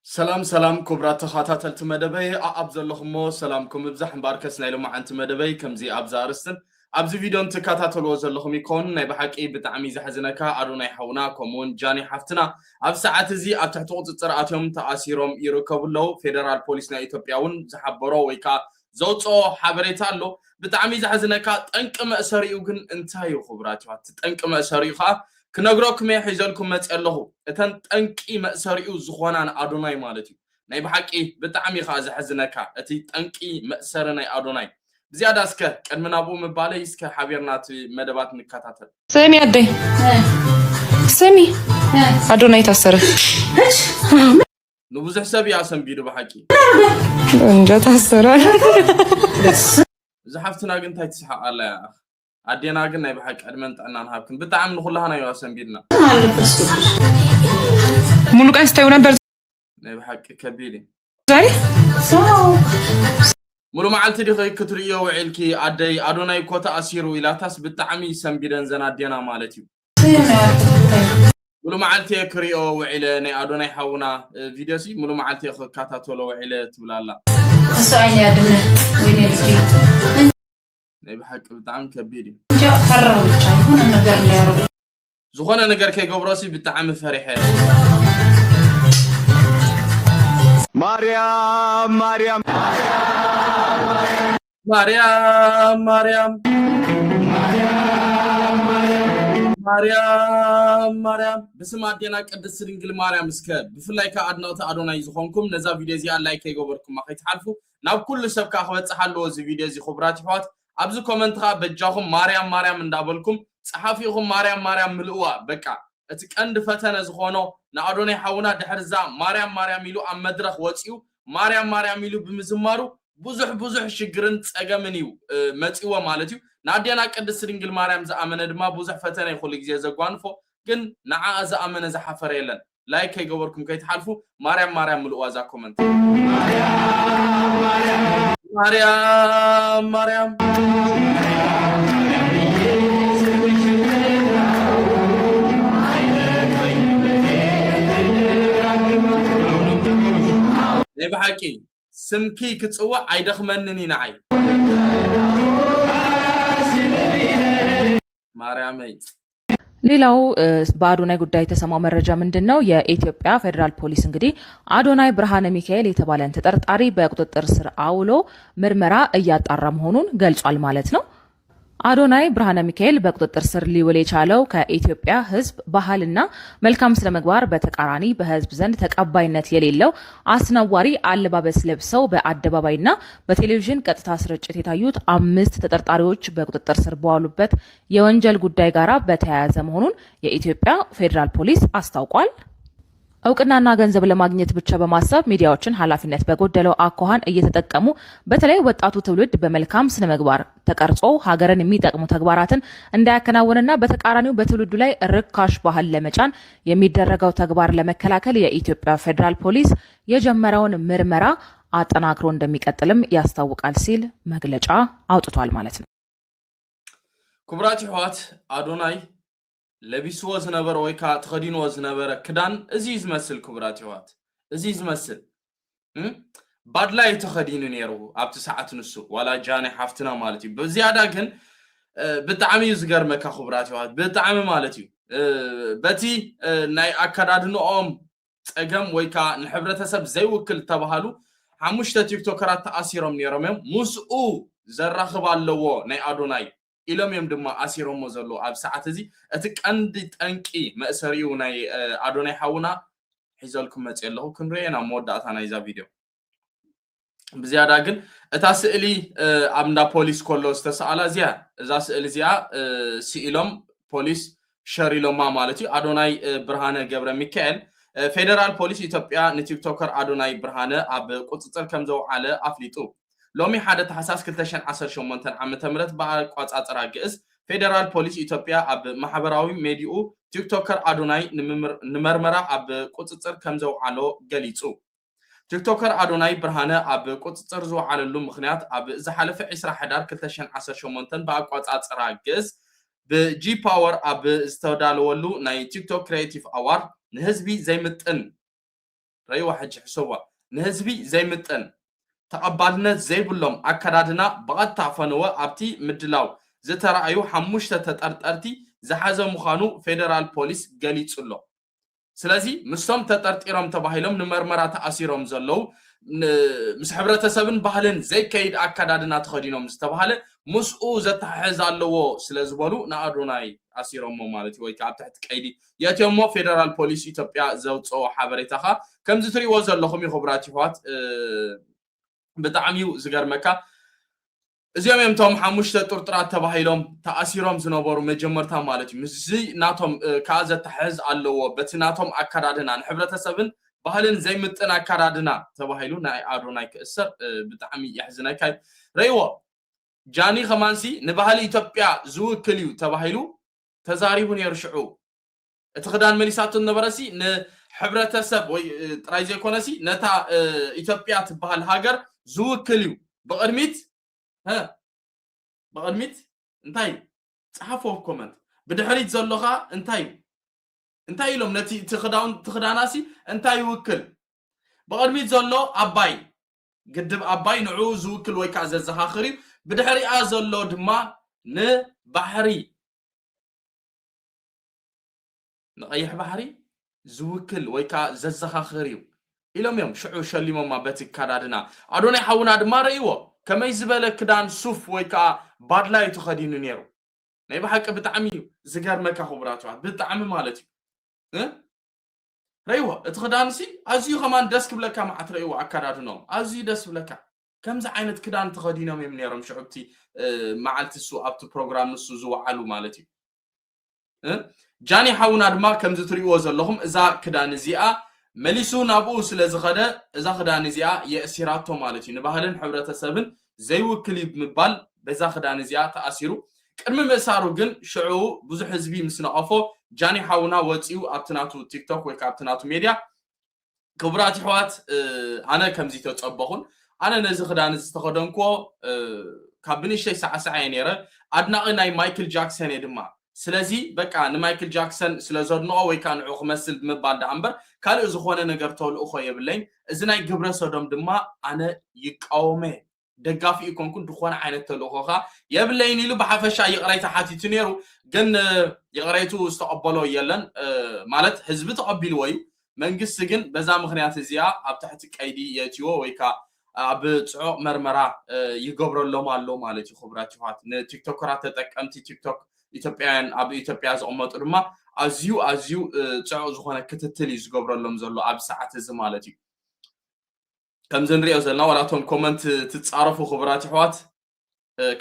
ሰላም ሰላም ክቡራት ተኸታተልቲ መደበይ፣ ኣኣብ ዘለኹሞ ሰላምኩም ይብዛሕ። እምበኣርከስ ናይ ሎማዓንቲ መደበይ ከምዚ ኣብዛ ኣርእስትን ኣብዚ ቪድዮን ትከታተልዎ ዘለኹም ይኮን። ናይ ብሓቂ ብጣዕሚ ዘሕዝነካ፣ ኣዶናይ ሓውና ከምኡውን ጃኒ ሓፍትና ኣብ ሰዓት እዚ ኣብ ትሕቲ ቁፅፅር ኣትዮም ተኣሲሮም ይርከቡ ኣለዉ። ፌደራል ፖሊስ ናይ ኢትዮጵያ እውን ዝሓበሮ ወይ ከዓ ዘውፅኦ ሓበሬታ ኣሎ። ብጣዕሚ ዘሕዝነካ፣ ጠንቂ መእሰሪኡ ግን እንታይ እዩ ክቡራት ኣሕዋት? እቲ ጠንቂ መእሰሪኡ ከዓ ክነግረኩም እየ ሒዘልኩም መፅእ ኣለኹ። እተን ጠንቂ መእሰሪኡ ዝኾና ንኣዶናይ ማለት እዩ። ናይ ብሓቂ ብጣዕሚ ከዓ ዘሕዝነካ እቲ ጠንቂ መእሰሪ ናይ ኣዶናይ። ብዝያዳ እስከ ቅድሚ ናብኡ ምባለይ እስከ ሓቢርና እቲ መደባት ንከታተል። ስሚ ኣደይ፣ ስሚ፣ ኣዶናይ ታሰረ። ንብዙሕ ሰብ እዩ ኣሰንቢዱ ብሓቂ። እንጃ ታሰረ። እዚ ሓፍትና ግን እንታይ ትስሓቕ ኣላ እያ? ኣዴና ግን ናይ ብሓቂ ዕድመን ጥዕናን ሃብክን። ብጣዕሚ ንኹላህና እዩ ኣሰንቢድና። ሙሉቀን ስተዩ ነበር። ናይ ብሓቂ ከቢድ እዩ። ዛሬ ሙሉ መዓልቲ ዲኺ ክትርእዮ ውዒልኪ? ኣደይ ኣዶናይ እኮ ተኣሲሩ ኢላታስ ብጣዕሚ ሰንቢደን ዘን ኣዴና ማለት እዩ። ሙሉ መዓልቲ እየ ክሪኦ ውዒለ ናይ ኣዶናይ ሓውና፣ እ፣ ቪድዮ ሲ ሙሉ መዓልቲ እየ ክከታተሎ ውዒለ ትብል ኣላ። እሱ ዓይኒ ያድነ ወይኔ ልጅ። ናይ ብሓቂ ብጣዕሚ ከቢድ እዩ። እንጃ ፈራሁ ብቻ የሆነ ነገር እንዳያረጉ። ዝኾነ ነገር ከይገብሮ ሲ ብጣዕሚ ፈሪሐ። ማርያም ማርያም ማርያም ማርያም ማርያም ማርያም፣ ብስም ኣዴና ቅድስት ድንግል ማርያም እስከ ብፍላይ ከኣ ኣድነቕቲ ኣዶናይ ዝኾንኩም ነዛ ቪድዮ እዚኣ ላይክ ከይገበርኩማ ከይትሓልፉ። ናብ ኩሉ ሰብ ከኣ ክበጽሕ ኣለዎ እዚ ቪድዮ እዚ ክቡራት ኣሕዋት። ኣብዚ ኮመንት ከኣ በጃኹም ማርያም ማርያም እንዳበልኩም ጸሓፊኹም ማርያም ማርያም ምልእዋ። በቃ እቲ ቀንዲ ፈተነ ዝኾኖ ንኣዶናይ ሓውና ድሕሪ እዛ ማርያም ማርያም ኢሉ ኣብ መድረኽ ወጺኡ ማርያም ማርያም ኢሉ ብምዝማሩ ብዙሕ ብዙሕ ሽግርን ጸገምን እዩ፣ እ፣ መጺዎ ማለት እዩ። ንኣዴና ቅድስት ድንግል ማርያም ዝኣመነ ድማ ብዙሕ ፈተነ እዩ ኩሉ ግዜ ዘጓንፎ፣ ግን ንዓኣ ዝኣመነ ዝሓፈረ የለን። ላይክ ከይገበርኩም ከይትሓልፉ። ማርያም ማርያም ምልእዋ እዛ ኮመንት። ማርያም ማርያም ናይ ብሓቂ ስምኪ ክጽዋዕ ኣይደኽመንን እዩ ንዓይ። ማርያመይ። ሌላው፣ እ፣ በአዶናይ ጉዳይ የተሰማው መረጃ ምንድን ነው? የኢትዮጵያ ፌዴራል ፖሊስ እንግዲህ አዶናይ ብርሃነ ሚካኤል የተባለን ተጠርጣሪ በቁጥጥር ስር አውሎ ምርመራ እያጣራ መሆኑን ገልጿል ማለት ነው። አዶናይ ብርሃነ ሚካኤል በቁጥጥር ስር ሊውል የቻለው ከኢትዮጵያ ሕዝብ ባህልና መልካም ስነ ምግባር በተቃራኒ በሕዝብ ዘንድ ተቀባይነት የሌለው አስነዋሪ አለባበስ ለብሰው በአደባባይና በቴሌቪዥን ቀጥታ ስርጭት የታዩት አምስት ተጠርጣሪዎች በቁጥጥር ስር በዋሉበት የወንጀል ጉዳይ ጋራ በተያያዘ መሆኑን የኢትዮጵያ ፌዴራል ፖሊስ አስታውቋል። እውቅናና ገንዘብ ለማግኘት ብቻ በማሰብ ሚዲያዎችን ኃላፊነት በጎደለው አኳኋን እየተጠቀሙ በተለይ ወጣቱ ትውልድ በመልካም ስነ ምግባር ተቀርጾ ሀገርን የሚጠቅሙ ተግባራትን እንዳያከናውንና በተቃራኒው በትውልዱ ላይ ርካሽ ባህል ለመጫን የሚደረገው ተግባር ለመከላከል የኢትዮጵያ ፌዴራል ፖሊስ የጀመረውን ምርመራ አጠናክሮ እንደሚቀጥልም ያስታውቃል ሲል መግለጫ አውጥቷል ማለት ነው። ክቡራት ኣሕዋት፣ ኣዶናይ ለቢስዎ ዝነበረ ወይ ከዓ ተኸዲንዎ ዝነበረ ክዳን እዚ እዩ ዝመስል። ክቡራት ኣሕዋት፣ እዚ እዩ ዝመስል። እም? ባድላ እዩ ተኸዲኑ ነይሩ ኣብቲ ሰዓት ንሱ፣ ዋላ ጃኒ ሓፍትና ማለት እዩ። ብዝያዳ ግን፣ እ፣ ብጣዕሚ እዩ ዝገርመካ ክቡራት ኣሕዋት፣ ብጣዕሚ ማለት እዩ። እ፣ በቲ፣ እ፣ ናይ ኣከዳድንኦም ጸገም ወይ ከዓ ንሕብረተሰብ ዘይውክል እተባሃሉ ሓሙሽተ ቲክቶከራት ተኣሲሮም ነይሮም እዮም። ምስኡ ዘራኽብ ኣለዎ ናይ ኣዶናይ ኢሎም እዮም ድማ ኣሲሮሞ ዘለዉ። ኣብ ሰዓት እዚ እቲ ቀንዲ ጠንቂ መእሰሪኡ ናይ፣ እ፣ ኣዶናይ ሓውና ሒዘልኩም መፅእ ኣለኹ። ክንሪኦ ኢና ኣብ መወዳእታ ናይዛ ቪድዮ። ብዝያዳ ግን እታ ስእሊ፣ እ፣ ኣብ እንዳ ፖሊስ ከሎ ዝተሰኣላ እዚኣ፣ እዛ ስእሊ እዚኣ፣ እ፣ ስኢሎም ፖሊስ ሸር ኢሎማ ማለት እዩ። ኣዶናይ፣ እ፣ ብርሃነ ገብረ ሚካኤል፣ እ፣ ፌደራል ፖሊስ ኢትዮጵያ ንቲክቶከር ኣዶናይ ብርሃነ ኣብ ቁጽጽር ከም ዘውዓለ ኣፍሊጡ። ሎሚ ሓደ ታሕሳስ ክልተ ሽሕን ዓሰርተ ሸሞንተን ዓመተ ምህረት ብኣቋጻጽራ ግእዝ ፌደራል ፖሊስ ኢትዮጵያ ኣብ ማሕበራዊ ሜድይኡ ቲክቶከር ኣዶናይ ንምምር-፣ ንመርመራ ኣብ ቁጽጽር ከም ዘውዓሎ ገሊጹ። ቲክቶከር ኣዶናይ ብርሃነ ኣብ ቁጽጽር ዝወዓለሉ ምኽንያት ኣብ ዝሓለፈ ዕስራ ሕዳር ክልተ ሽሕን ዓሰርተ ሸሞንተን ብኣቋጻጽራ ግእዝ ብጂ ፓወር ኣብ ዝተዳለወሉ ናይ ቲክቶክ ክሪኤቲቭ ኣዋርድ ንህዝቢ ዘይምጥን ረይዋ ሕጂ ሕሰዋ ንህዝቢ ዘይምጥን ተቐባልነት ዘይብሎም ኣከዳድና ብቐጥታ ፈነወ ኣብቲ ምድላው ዝተረኣዩ ሓሙሽተ ተጠርጠርቲ ዝሓዘ ምዃኑ ፌደራል ፖሊስ ገሊጹ ኣሎ። ስለዚ ምስቶም ተጠርጢሮም ተባሂሎም ንመርመራ ተኣሲሮም ዘለዉ ምስ ሕብረተሰብን ባህልን ዘይከይድ ኣከዳድና ተኸዲኖም ዝተባሃለ ምስኡ ዘተሓሕዝ ኣለዎ ስለ ዝበሉ ንኣዶናይ ኣሲሮሞ ማለት እዩ ወይ ከዓ ኣብ ትሕቲ ቀይዲ የእትዮሞ ፌደራል ፖሊስ ኢትዮጵያ ዘውፅኦ ሓበሬታ ከዓ ከምዚ ትሪእዎ ዘለኹም እዩ ክቡራት ይሕዋት። ብጣዕሚ እዩ ዝገርመካ። እዚኦም እዮም እቶም ሓሙሽተ ጥርጡራት ተባሂሎም ተኣሲሮም ዝነበሩ መጀመርታ ማለት እዩ። ምስዚ ናቶም ከዓ ዘተሓሕዝ ኣለዎ በቲ ናቶም ኣከዳድና ንሕብረተሰብን ባህልን ዘይምጥን ኣከዳድና ተባሂሉ ናይ ኣዶናይ ክእሰር ብጣዕሚ የሕዝነካ እዩ። ረይዎ ጃኒ ከማንሲ ንባህሊ ኢትዮጵያ ዝውክል እዩ ተባሂሉ ተዛሪቡ ነይሩ። ሽዑ እቲ ክዳን መሊሳቶ ዝነበረሲ ንሕብረተሰብ ወይ ጥራይ ዘይኮነሲ ነታ ኢትዮጵያ ትበሃል ሃገር ዝውክል እዩ። ብቕድሚት ብቕድሚት እንታይ ጸሓፎ ኮመንት ብድሕሪት ዘሎኻ እንታይ እንታይ ኢሎም ነቲ እቲ ክዳውንቲ ክዳናሲ እንታይ ይውክል? ብቕድሚት ዘሎ ኣባይ ግድብ ኣባይ ንዕኡ ዝውክል ወይ ከዓ ዘዘኻኽር እዩ። ብድሕሪኣ ዘሎ ድማ ንባሕሪ ንቐይሕ ባሕሪ ዝውክል ወይ ከዓ ዘዘኻኽር እዩ ኢሎም እዮም ሽዑ ሸሊሞማ በቲ ኣከዳድና። ኣዶናይ ሓውና ድማ ረእይዎ ከመይ ዝበለ ክዳን ሱፍ ወይ ከዓ ባድላ እዩ ተኸዲኑ ነይሩ። ናይ ብሓቂ ብጣዕሚ እዩ ዝገርመካ ክቡራት ኣሕዋት፣ ብጣዕሚ ማለት እዩ። ረይዎ እቲ ክዳንሲ ኣዝዩ ከማን ደስ ክብለካ መዓት ረይዎ ኣከዳድኖም ኣዝዩ ደስ ብለካ። ከምዚ ዓይነት ክዳን ተኸዲኖም እዮም ነይሮም ሽዑ ኣብቲ መዓልቲ እሱ ኣብቲ ፕሮግራም ንሱ ዝወዓሉ ማለት እዩ። ጃኒ ሓውና ድማ ከምዚ ትሪእዎ ዘለኹም እዛ ክዳን እዚኣ መሊሱ ናብኡ ስለ ዝኸደ እዛ ክዳን እዚኣ የእሲራቶ ማለት እዩ። ንባህልን ሕብረተሰብን ዘይውክል እዩ ብምባል በዛ ክዳን እዚኣ ተኣሲሩ። ቅድሚ ምእሳሩ ግን ሽዑ ብዙሕ ህዝቢ ምስ ነቐፎ ጃኒ ሓውና ወፂኡ ኣብቲ ናቱ ቲክቶክ ወይ ከዓ ኣብቲ ናቱ ሜድያ ክቡራት ኣሕዋት ኣነ ከምዚ ተፀበኹን ኣነ ነዚ ክዳን ዝተኸደንክዎ ካብ ብንእሽተይ ሳዕሳዕ እየ ነይረ ኣድናቒ ናይ ማይክል ጃክሰን እየ ድማ ስለዚ በቃ ንማይክል ጃክሰን ስለ ዘድንቖ ወይ ከዓ ንዑ ክመስል ብምባል ደኣ እምበር ካልእ ዝኾነ ነገር ተልእኾ የብለይን እዚ ናይ ግብረ ሰዶም ድማ ኣነ ይቃወመ ደጋፊ ይኮንኩን ዝኾነ ዓይነት ተልእኾ ከዓ የብለይን ኢሉ ብሓፈሻ ይቕረይታ ሓቲቱ ነይሩ ግን ይቕረይቱ ዝተቐበሎ የለን ማለት ህዝቢ ተቐቢልዎ እዩ መንግስቲ ግን በዛ ምኽንያት እዚኣ ኣብ ትሕቲ ቀይዲ የእትዎ ወይ ከዓ ኣብ ፅዑቕ መርመራ ይገብረሎም ኣሎ ማለት እዩ ክቡራት ይሕዋት ንቲክቶከራት ተጠቀምቲ ቲክቶክ ኢትዮጵያውያን ኣብ ኢትዮጵያ ዝቕመጡ ድማ ኣዝዩ ኣዝዩ ፅዑቕ ዝኾነ ክትትል እዩ ዝገብረሎም ዘሎ ኣብ ሰዓት እዚ ማለት እዩ ከምዚ ንሪኦ ዘለና ዋላቶም ኮመንት ትፃረፉ ክቡራት ይሕዋት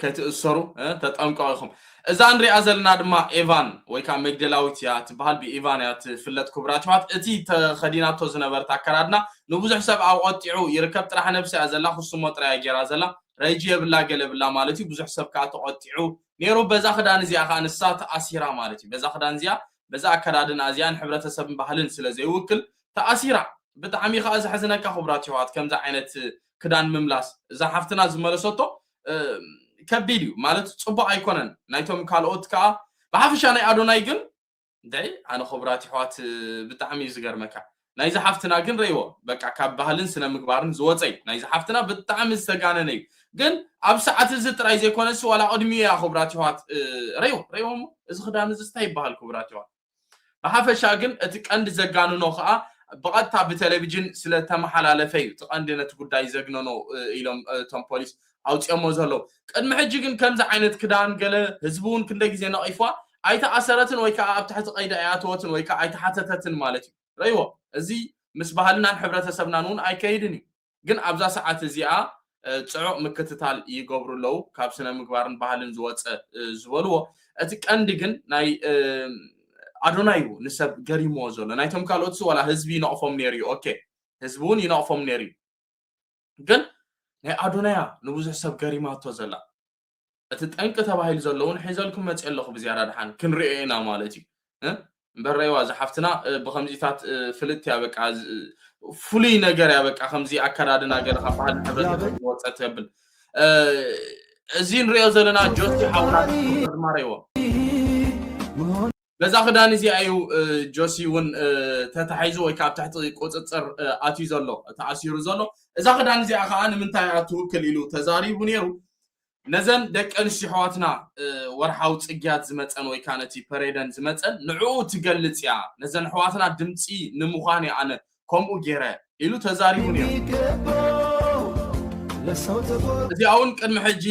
ከይትእሰሩ ተጠንቀቑ ኢኹም እዛ ንሪኣ ዘለና ድማ ኤቫን ወይ ከዓ መግደላዊት እያ ትበሃል ብኤቫን እያ ትፍለጥ ክቡራት ይሕዋት እቲ ተኸዲናቶ ዝነበረት ኣከዳድና ንብዙሕ ሰብ ኣቆጢዑ ይርከብ ጥራሕ ነብሲ እያ ዘላ ክስሞ ጥራይ እያ ጌራ ዘላ ረጂ የብላ ገለ የብላ ማለት እዩ ብዙሕ ሰብ ከዓ ተቆጢዑ ነይሩ በዛ ክዳን እዚኣ ከዓ ንሳ ተኣሲራ ማለት እዩ በዛ ክዳን እዚኣ በዛ ኣከዳድና እዚኣ ንሕብረተሰብን ባህልን ስለ ዘይውክል ተኣሲራ ብጣዕሚ ከዓ ዘሕዝነካ ክቡራት ይሕዋት ከምዚ ዓይነት ክዳን ምምላስ እዛ ሓፍትና ዝመለሰቶ ከቢድ እዩ ማለት ፅቡቅ ኣይኮነን ናይቶም ካልኦት ከዓ ብሓፈሻ ናይ ኣዶናይ ግን እንድዒ ኣነ ክቡራት ይሕዋት ብጣዕሚ እዩ ዝገርመካ ናይዚ ሓፍትና ግን ረይዎ በቃ ካብ ባህልን ስነ ምግባርን ዝወፀ እዩ ናይዚ ሓፍትና ብጣዕሚ ዝተጋነነ እዩ ግን ኣብ ሰዓት እዚ ጥራይ ዘይኮነስ ዋላ ቅድሚኡ እያ ክቡራት ይሕዋት ረይዎ ረይዎ እዚ ክዳን እዚ ስታይ ይበሃል ክቡራት ይሕዋት ብሓፈሻ ግን እቲ ቀንዲ ዘጋንኖ ከዓ ብቐጥታ ብቴሌቪዥን ስለተመሓላለፈ እዩ እቲ ቀንዲ ነቲ ጉዳይ ዘግነኖ ኢሎም እቶም ፖሊስ ኣውፅኦሞ ዘለዉ ቅድሚ ሕጂ ግን ከምዚ ዓይነት ክዳን ገለ ህዝቢ እውን ክንደ ግዜ ነቒፍዋ ኣይተኣሰረትን ወይ ከዓ ኣብ ትሕቲ ቀይዲ ኣይኣተወትን ወይ ከዓ ኣይተሓተተትን ማለት እዩ ረይዎ እዚ ምስ ባህልናን ሕብረተሰብናን እውን ኣይከይድን እዩ ግን ኣብዛ ሰዓት እዚኣ ፅዑቕ ምክትታል ይገብሩ ኣለዉ ካብ ስነ ምግባርን ባህልን ዝወፀ ዝበልዎ እቲ ቀንዲ ግን ናይ ኣዶናይ እዩ ንሰብ ገሪምዎ ዘሎ ናይቶም ካልኦት ዋላ ህዝቢ ይነቕፎም ነይሩ እዩ ኦኬ ህዝቢ እውን ይነቕፎም ነይሩ እዩ ግን ናይ ኣዶናያ ንብዙሕ ሰብ ገሪማቶ ዘላ እቲ ጠንቂ ተባሂሉ ዘለውን ሒዘልኩም መፅእ ኣለኹ ብዝያዳ ድሓን ክንሪኦ ኢና ማለት እዩ እምበር ረይዋ ዝሓፍትና ብከምዚታት ፍልጥቲ እያ በቃ ፍሉይ ነገር እያ በቃ ከምዚ ኣከዳድና ገለ ካብ ባህል ሕብረተሰብ ዝወፀት የብል እዚ ንሪኦ ዘለና ጆሲ ሓውና ድማ ረይዎ በዛ ክዳን እዚኣ እዩ ጆሲ እውን ተታሒዙ ወይ ከዓ ኣብ ትሕቲ ቁፅፅር ኣትዩ ዘሎ፣ ተኣሲሩ ዘሎ። እዛ ክዳን እዚኣ ከዓ ንምንታይ እያ ትውክል ኢሉ ተዛሪቡ ነይሩ። ነዘን ደቂ ኣንስትዮ ኣሕዋትና ወርሓዊ ፅግያት ዝመፀን ወይ ከዓ ነቲ ፐሬደን ዝመፀን ንዕኡ ትገልፅ እያ። ነዘን ኣሕዋትና ድምፂ ንምዃን እያ ኣነ ከምኡ ገይረ ኢሉ ተዛሪቡ ነይሩ። እዚኣ እውን ቅድሚ ሕጂ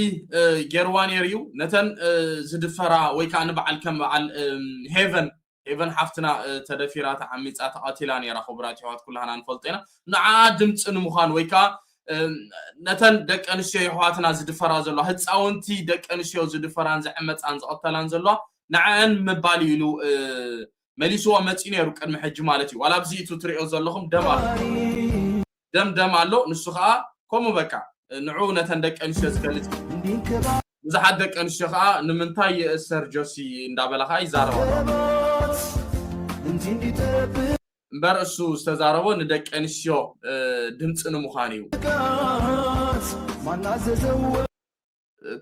ገይርዋ ነይሩ እዩ። ነተን ዝድፈራ ወይ ከዓ ንበዓል ከም በዓል ሄቨን ሄቨን ሓፍትና ተደፊራ ተዓሚፃ ተቐቲላ ነይራ። ክቡራት የሕዋት ኩላህና ንፈልጦ ኢና። ንዓ ድምፂ ንምዃን ወይ ከዓ ነተን ደቂ ኣንስትዮ የሕዋትና ዝድፈራ ዘለዋ ህፃውንቲ ደቂ ኣንስትዮ ዝድፈራን ዝዕመፃን ዝቐተላን ዘለዋ ንዐን ምባል እዩ ኢሉ መሊስዎ መፂኡ ነይሩ ቅድሚ ሕጂ ማለት እዩ። ዋላ ኣብዚ እቲ ትሪኦ ዘለኹም ደም ኣሎ፣ ደም ደም ኣሎ። ንሱ ከዓ ከምኡ በቃ ንዑ ነተን ደቂ ኣንስትዮ ዝገልፅ። ብዙሓት ደቂ ኣንስትዮ ከዓ ንምንታይ የእሰር ጆሲ እንዳበላ ከዓ ይዛረባ። እምበር እሱ ዝተዛረቦ ንደቂ ኣንስትዮ ድምፂ ንምዃን እዩ።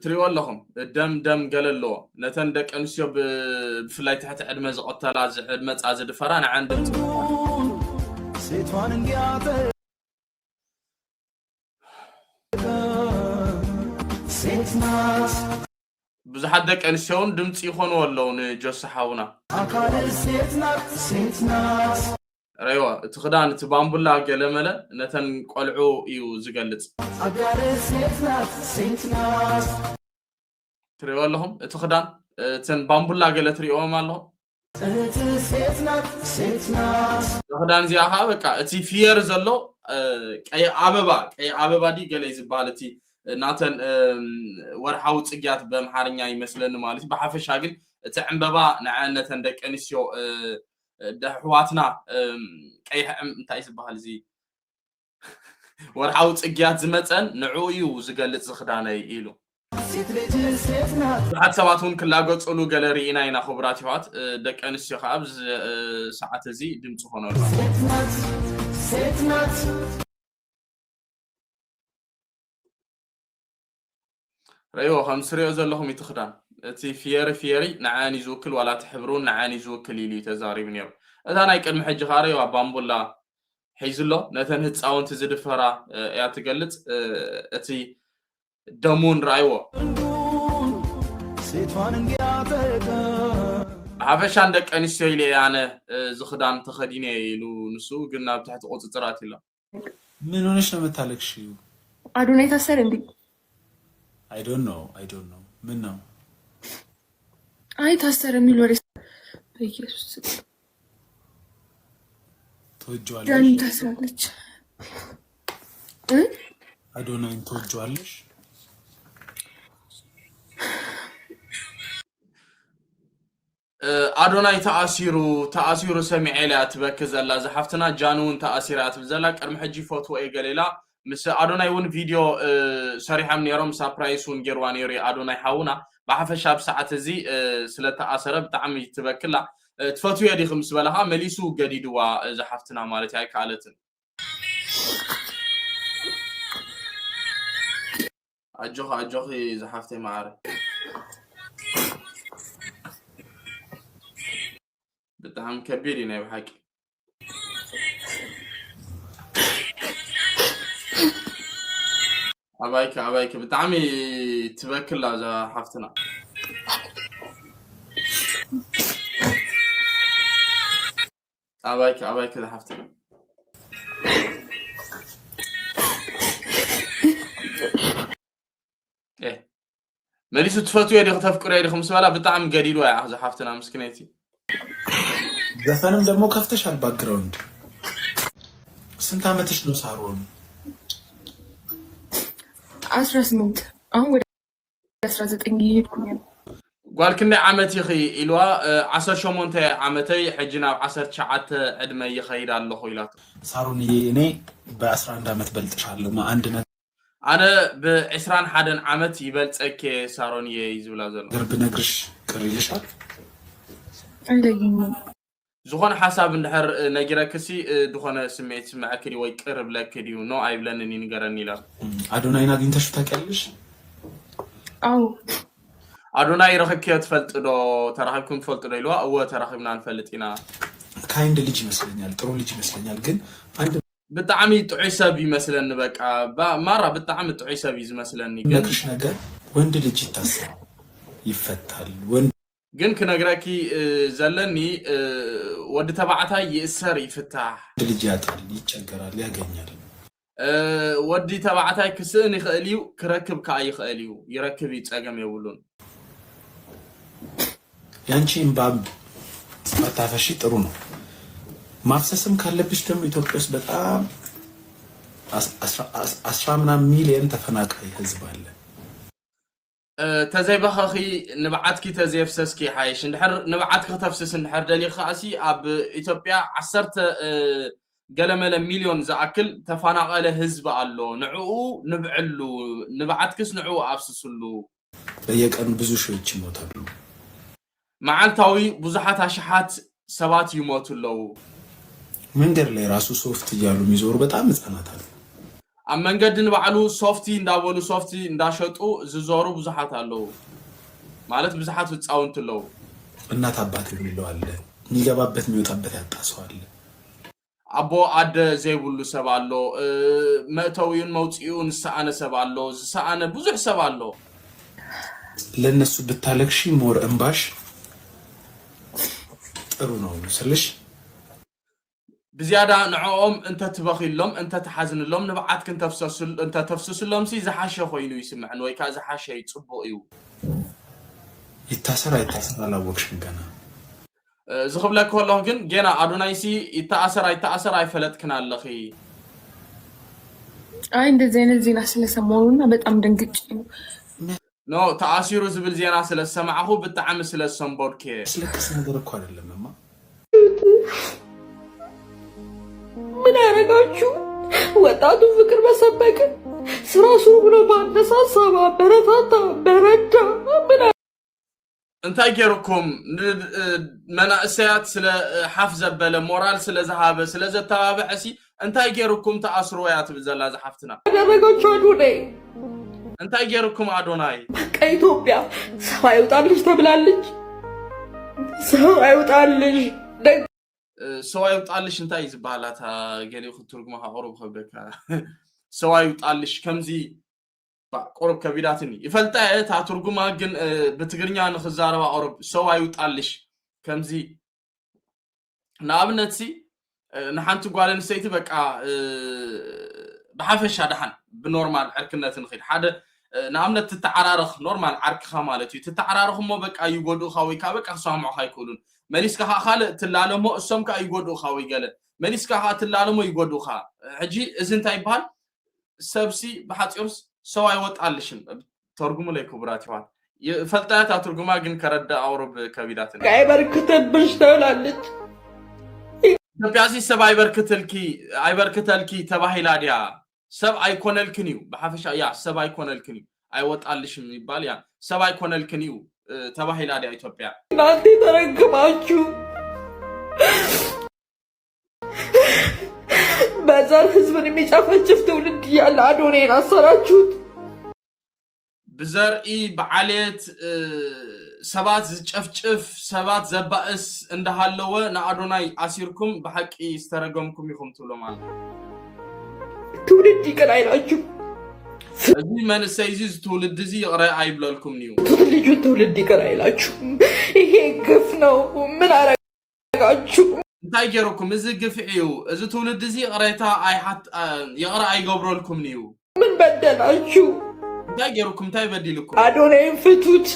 ትሪእዎ ኣለኹም ደም ደም ገለ ኣለዎ። ነተን ደቂ ኣንስትዮ ብፍላይ ትሕቲ ዕድመ ዝቐተላ ዝዕድመፃ ዝድፈራ ንዐን ድምፂ ብዙሓት ደቂ ኣንስትዮ እውን ድምፂ ይኾንዎ ኣለዉ ንጆሲ ሓውና። ረይዋ እቲ ክዳን እቲ ባምቡላ ገለመለ ነተን ቆልዑ እዩ ዝገልፅ። ትሪእዎ ኣለኹም እቲ ክዳን እተን ባምቡላ ገለ ትሪእዎም ኣለኹም። ክዳን እዚኣ ከዓ በቃ እቲ ፍየር ዘሎ ቀይ ኣበባ ቀይ ኣበባ ድዩ ገለ እዩ ዝበሃል እቲ ናተን ወርሓዊ ፅግያት በምሓርኛ ይመስለኒ ማለት እዩ። ብሓፈሻ ግን እቲ ዕምበባ ንዐ ነተን ደቂ ኣንስትዮ ኣሕዋትና ቀይሕ እንታይ ዝበሃል እዚ ወርሓዊ ፅግያት ዝመፀን ንዕኡ እዩ ዝገልፅ ዝኽዳነይ ኢሉ። ብዙሓት ሰባት እውን ክላገፅሉ ገለ ርኢና ኢና። ክቡራት ይሕዋት ደቂ ኣንስትዮ ከዓ ኣብዚ ሰዓት እዚ ድምፂ ኮነሉ። ረይዎ ከም ስሪኦ ዘለኹም እቲ ክዳን እቲ ፍየሪ ፍየሪ ንዓን እዩ ዝውክል ዋላ እቲ ሕብሪ እውን ንዓን እዩ ዝውክል ኢሉ እዩ ተዛሪቡ ነይሩ። እታ ናይ ቅድሚ ሕጂ ከዓ ረይዋ ባምቡላ ሒዙ ኣሎ። ነተን ህፃውንቲ ዝድፈራ እያ ትገልፅ። እቲ ደሙን ረኣይዎ። ብሓፈሻ ንደቂ ኣንስትዮ ኢለ እየ ኣነ እዚ ክዳን ተኸዲነ እየ ኢሉ ንሱ ግን ናብ ትሕቲ ቁፅፅር ኣትዩ ኣሎ። ምን ሆነሽ ነው የምታለቅሽው? አዶናይ ታሰረ እንዴ? I don't know, I don't know። ምን ነው? አይ ታሰረ የሚል ወሬ በኢየሱስ ትወጂዋለሽ? ዳኒ ታስራለች። አዶናይን ትወጂዋለሽ? ኣዶናይ ተኣሲሩ ተኣሲሩ ሰሚዐ ኢላ ትበኪ ዘላ ዝሓፍትና ጃኑ እውን ተኣሲራ ትብል ዘላ ቅድሚ ሕጂ ፈትዎ እየ ገለ ኢላ ምስ ኣዶናይ እውን ቪድዮ ሰሪሖም ነይሮም ሳፕራይስ እውን ገይርዋ ነይሩ እዩ ኣዶናይ ሓውና ብሓፈሻ ኣብ ሰዓት እዚ ስለተኣሰረ ብጣዕሚ ትበክላ ትፈትውዮ ዲኺ ምስ በላ ከዓ መሊሱ ገዲድዋ ዝሓፍትና ማለት ኣይከኣለትን ኣጆኺ ኣጆኺ ዝሓፍተይ መዓረ ብጣዕሚ ከቢድ እዩ ናይ ብሓቂ ኣባይኪ ኣባይኪ ብጣዕሚ ትበክላ እዛ ሓፍትና ኣባይኪ ኣባይኪ ዝሓፍተይ መሊሱ ትፈትዮ ዲኺ ተፍቅርዮ ዲኺ ምስ በላ ብጣዕሚ ገዲድዋ እያ ዝሓፍትና ምስክነይቲ ዘፈንም ደግሞ ከፍተሻል ባክግራውንድ ስንት ዓመትሽ ነው ሳሮን አስራ ስምንት አሁን ወደ አስራ ዘጠኝ እየሄድኩ ነው። ጓል ክንደይ ዓመት ኢኺ ኢልዋ ዓሰርተ ሸሞንተ ዓመተይ ሕጂ ናብ ዓሰርተ ትሽዓተ ዕድመ ይኸይድ ኣለኹ ኢላቶ ሳሮንዬ እኔ በአስራ አንድ ዓመት በልጥሻለሁ አንድ ነገር ኣነ ብዕስራን ሓደን ዓመት ይበልፀኪ ሳሮንዬ እዩ ዝብላ ዘሎ ነገር ብነግርሽ ቅር ይልሻል አይለይም ዝኾነ ሓሳብ እንድሕር ነጊረክሲ ዝኾነ ስምዒት ስምዐኪ ድዩ ወይ ቅር ብለኪ ድዩ ኖ ኣይብለንን እዩ ንገረኒ ኢላ አዶናይን አግኝተሽ ታውቂያለሽ አዎ ኣዶናይ ረኺብክዮ ትፈልጢ ዶ? ተራኺብኩም ትፈልጡ ዶ? ኢልዋ። እወ፣ ተራኺብና ንፈልጥ ኢና። ካይንድ ልጅ ይመስለኛል፣ ጥሩ ልጅ ይመስለኛል። ግን አንድ ብጣዕሚ ጥዑይ ሰብ ይመስለኒ። በቃ ባ- ማራ ብጣዕሚ ጥዑይ ሰብ እዩ ዝመስለኒ። ግን ነግርሽ ነገር፣ ወንድ ልጅ ይታሰራል፣ ይፈታል። ወንድ ግን ክነግረኪ እ፣ ዘለኒ እ፣ ወዲ ተባዕታይ ይእሰር ይፍታሕ። ልጅ ያጣል፣ ይቸገራል፣ ያገኛል። እ፣ ወዲ ተባዕታይ ክስእን ይኽእል እዩ፣ ክረክብ ከዓ ይኽእል እዩ። ይረክብ እዩ፣ ፀገም የብሉን። ያንቺ እንባ መታፈሺ ጥሩ ነው። ማፍሰስም ካለብሽ ደግሞ ኢትዮጵያ ውስጥ በጣም አስ- አስራ አስ- አስራ ምናምን ሚሊየን ተፈናቃይ ህዝብ አለ። እ፣ ተዘይበኸኺ ንብዓትኪ ተዘየፍሰስኪ ሓይሽ። እንድሕር ንብዓትኪ ክተፍስስ እንድሕር ደሊኺ ከኣሲ ኣብ ኢትዮጵያ ዓሰርተ እ፣ ገለመለ ሚልዮን ዝኣክል ተፈናቐለ ህዝቢ ኣሎ። ንዕኡ ንብዕሉ፣ ንብዓትክስ ንዕኡ ኣፍስስሉ። በየቀኑ ብዙ ሺዎች ይሞታሉ። መዓልታዊ ብዙሓት ኣሽሓት ሰባት ይሞቱ ኣለዉ። መንገድ ላይ ራሱ ሶፍት እያሉ የሚዞሩ በጣም ህጻናት አሉ። ኣብ መንገዲ ንባዕሉ ሶፍቲ እንዳበሉ ሶፍቲ እንዳሸጡ ዝዞሩ ብዙሓት ኣለዉ። ማለት ብዙሓት ህፃውንቲ ኣለዉ። እናት አባት የሚለው አለ፣ የሚገባበት የሚወጣበት ያጣ ሰው አለ። ኣቦ ኣደ ዘይብሉ ሰብ ኣሎ። እ፣ መእተዊኡን መውፅኢኡን ዝሰኣነ ሰብ ኣሎ። ዝሰኣነ ብዙሕ ሰብ ኣሎ። ለእነሱ ብታለቅሺ ሞር እንባሽ ጥሩ ነው ስልሽ ብዝያዳ ንዕኦም እንተትበኺሎም፣ እንተትሓዝንሎም፣ ንብዓትኪ እንተፍሰስል- እንተተፍስስሎም ሲ ዝሓሸ ኮይኑ ይስምዕን ወይ ከዓ ዝሓሸ እዩ፣ ፅቡቕ እዩ። ይታሰር አይታሰር አላወቅሽም ገና። እ፣ እዚ ክብለኪ ከለኹ ግን ጌና ኣዶናይሲ ይተኣሰር ኣይተኣሰር ኣይፈለጥክን ኣለኺ። አይ እንደዚህ አይነት ዜና ስለሰማሁና በጣም ደንግጬ ነው። ኖ፣ ተኣሲሩ ዝብል ዜና ስለ ዝሰማዕኹ ብጣዕሚ ስለ ዝሰንበድኩ እየ። ያስለቅስ ነገር እኮ አይደለም እማ። ምን አረጋችሁ? ወጣቱ ፍቅር በሰበቀ፣ ስራ ስሩ ብሎ ባነሳሳ፣ ባበረታታ፣ በረዳ። ምን እንታይ ገይሩኩም? ን- እ፣ መናእሰያት ስለ እ፣ ሓፍ ዘበለ፣ ሞራል ስለ ዝሃበ፣ ስለ ዘተባብዐ ሲ እንታይ ገይሩኩም ተኣስርዎ እያ ትብል ዘላ እዛ ሓፍትና። አደረጋችሁ? አዶናይ እንታይ ገይሩኩም ኣዶናይ? በቃ ኢትዮጵያ ሰው አይውጣልሽ ተብላለች። ሰው አይውጣልሽ። ደግ- እ፣ ሰው ኣይውጣልሽ እንታይ እዩ ዝበሃል? ኣታ ገሊኡ ክትትርጉማ ቁሩብ ከብደካ። ሰው ኣይውጣልሽ ከምዚ ባ- ቁሩብ ከቢዳትኒ ይፈልጣ እየ እታ ትርጉማ፣ ግን እ፣ ብትግርኛ ንክዛረባ ቁሩብ ሰው ኣይውጣልሽ ከምዚ ንኣብነት ሲ እ፣ ንሓንቲ ጓል ኣንስተይቲ በቃ እ፣ ብሓፈሻ ደሓን ብኖርማል ዕርክነት ንኽድ ሓደ እ፣ ንኣብነት ትተዓራረኽ ኖርማል ዓርክኻ ማለት እዩ። ትተዓራረኽ እሞ በቃ ይጎድኡኻ ወይ ከዓ በቃ ክሰማምዑኻ ኣይክእሉን። መሊስካ ከዓ ካልእ ትላለሞ እሶም ከዓ ይጎድኡኻ ወይ ገለ መሊስካ ከዓ ትላለሞ ይጎድኡኻ። ሕጂ እዚ እንታይ ይበሃል? ሰብሲ ብሓፂሩስ ሰው ኣይወጣልሽን። ተርጉሙለይ ክቡራት ይዋት ይፈልጣ እያ እታ ትርጉማ፣ ግን ከረዳ ኣውሮብ ከቢዳትን። አይበርክትብሽ ተብላለች። ኢትዮጵያ ሲ ሰብ ኣይበርክትልኪ ኣይበርክተልኪ ተባሂላ ድያ? ሰብ ኣይኮነልክን እዩ ብሓፈሻ። ያ ሰብ ኣይኮነልክን እዩ፣ ኣይወጣልሽም ይባል። ያ ሰብ ኣይኮነልክን እዩ እ፣ ተባሂላ ድያ ኢትዮጵያ? እናንተ የተረገማችሁ በዘር ህዝብን የሚጨፈጭፍ ትውልድ እያለ አዶናይን አሰራችሁት። ብዘርኢ ብዓሌት እ፣ ሰባት ዝጨፍጭፍ ሰባት ዘባእስ እንዳሃለወ ንኣዶናይ ኣሲርኩም ብሓቂ ዝተረገምኩም ኢኹም ትብሎ ማለት እዩ። ትውልድ ይቅር አይላችሁ። እዚ መንእሰይ እዚ እዚ ትውልድ እዚ ይቕረ ኣይብለልኩም እዩ። ትውልድ ትውልድ ይቅር አይላችሁ። ይሄ ግፍ ነው። ምን አረጋችሁ? እንታይ ገይሩኩም? እዚ ግፍዒ እዩ። እዚ ትውልድ እዚ ይቕሬታ ኣይሓት- አ፣ ይቕረ ኣይገብረልኩምን እዩ። ምን በደላችሁ? እንታይ ገይሩኩም? እንታይ በዲልኩም? አዶናይን ፍቱት።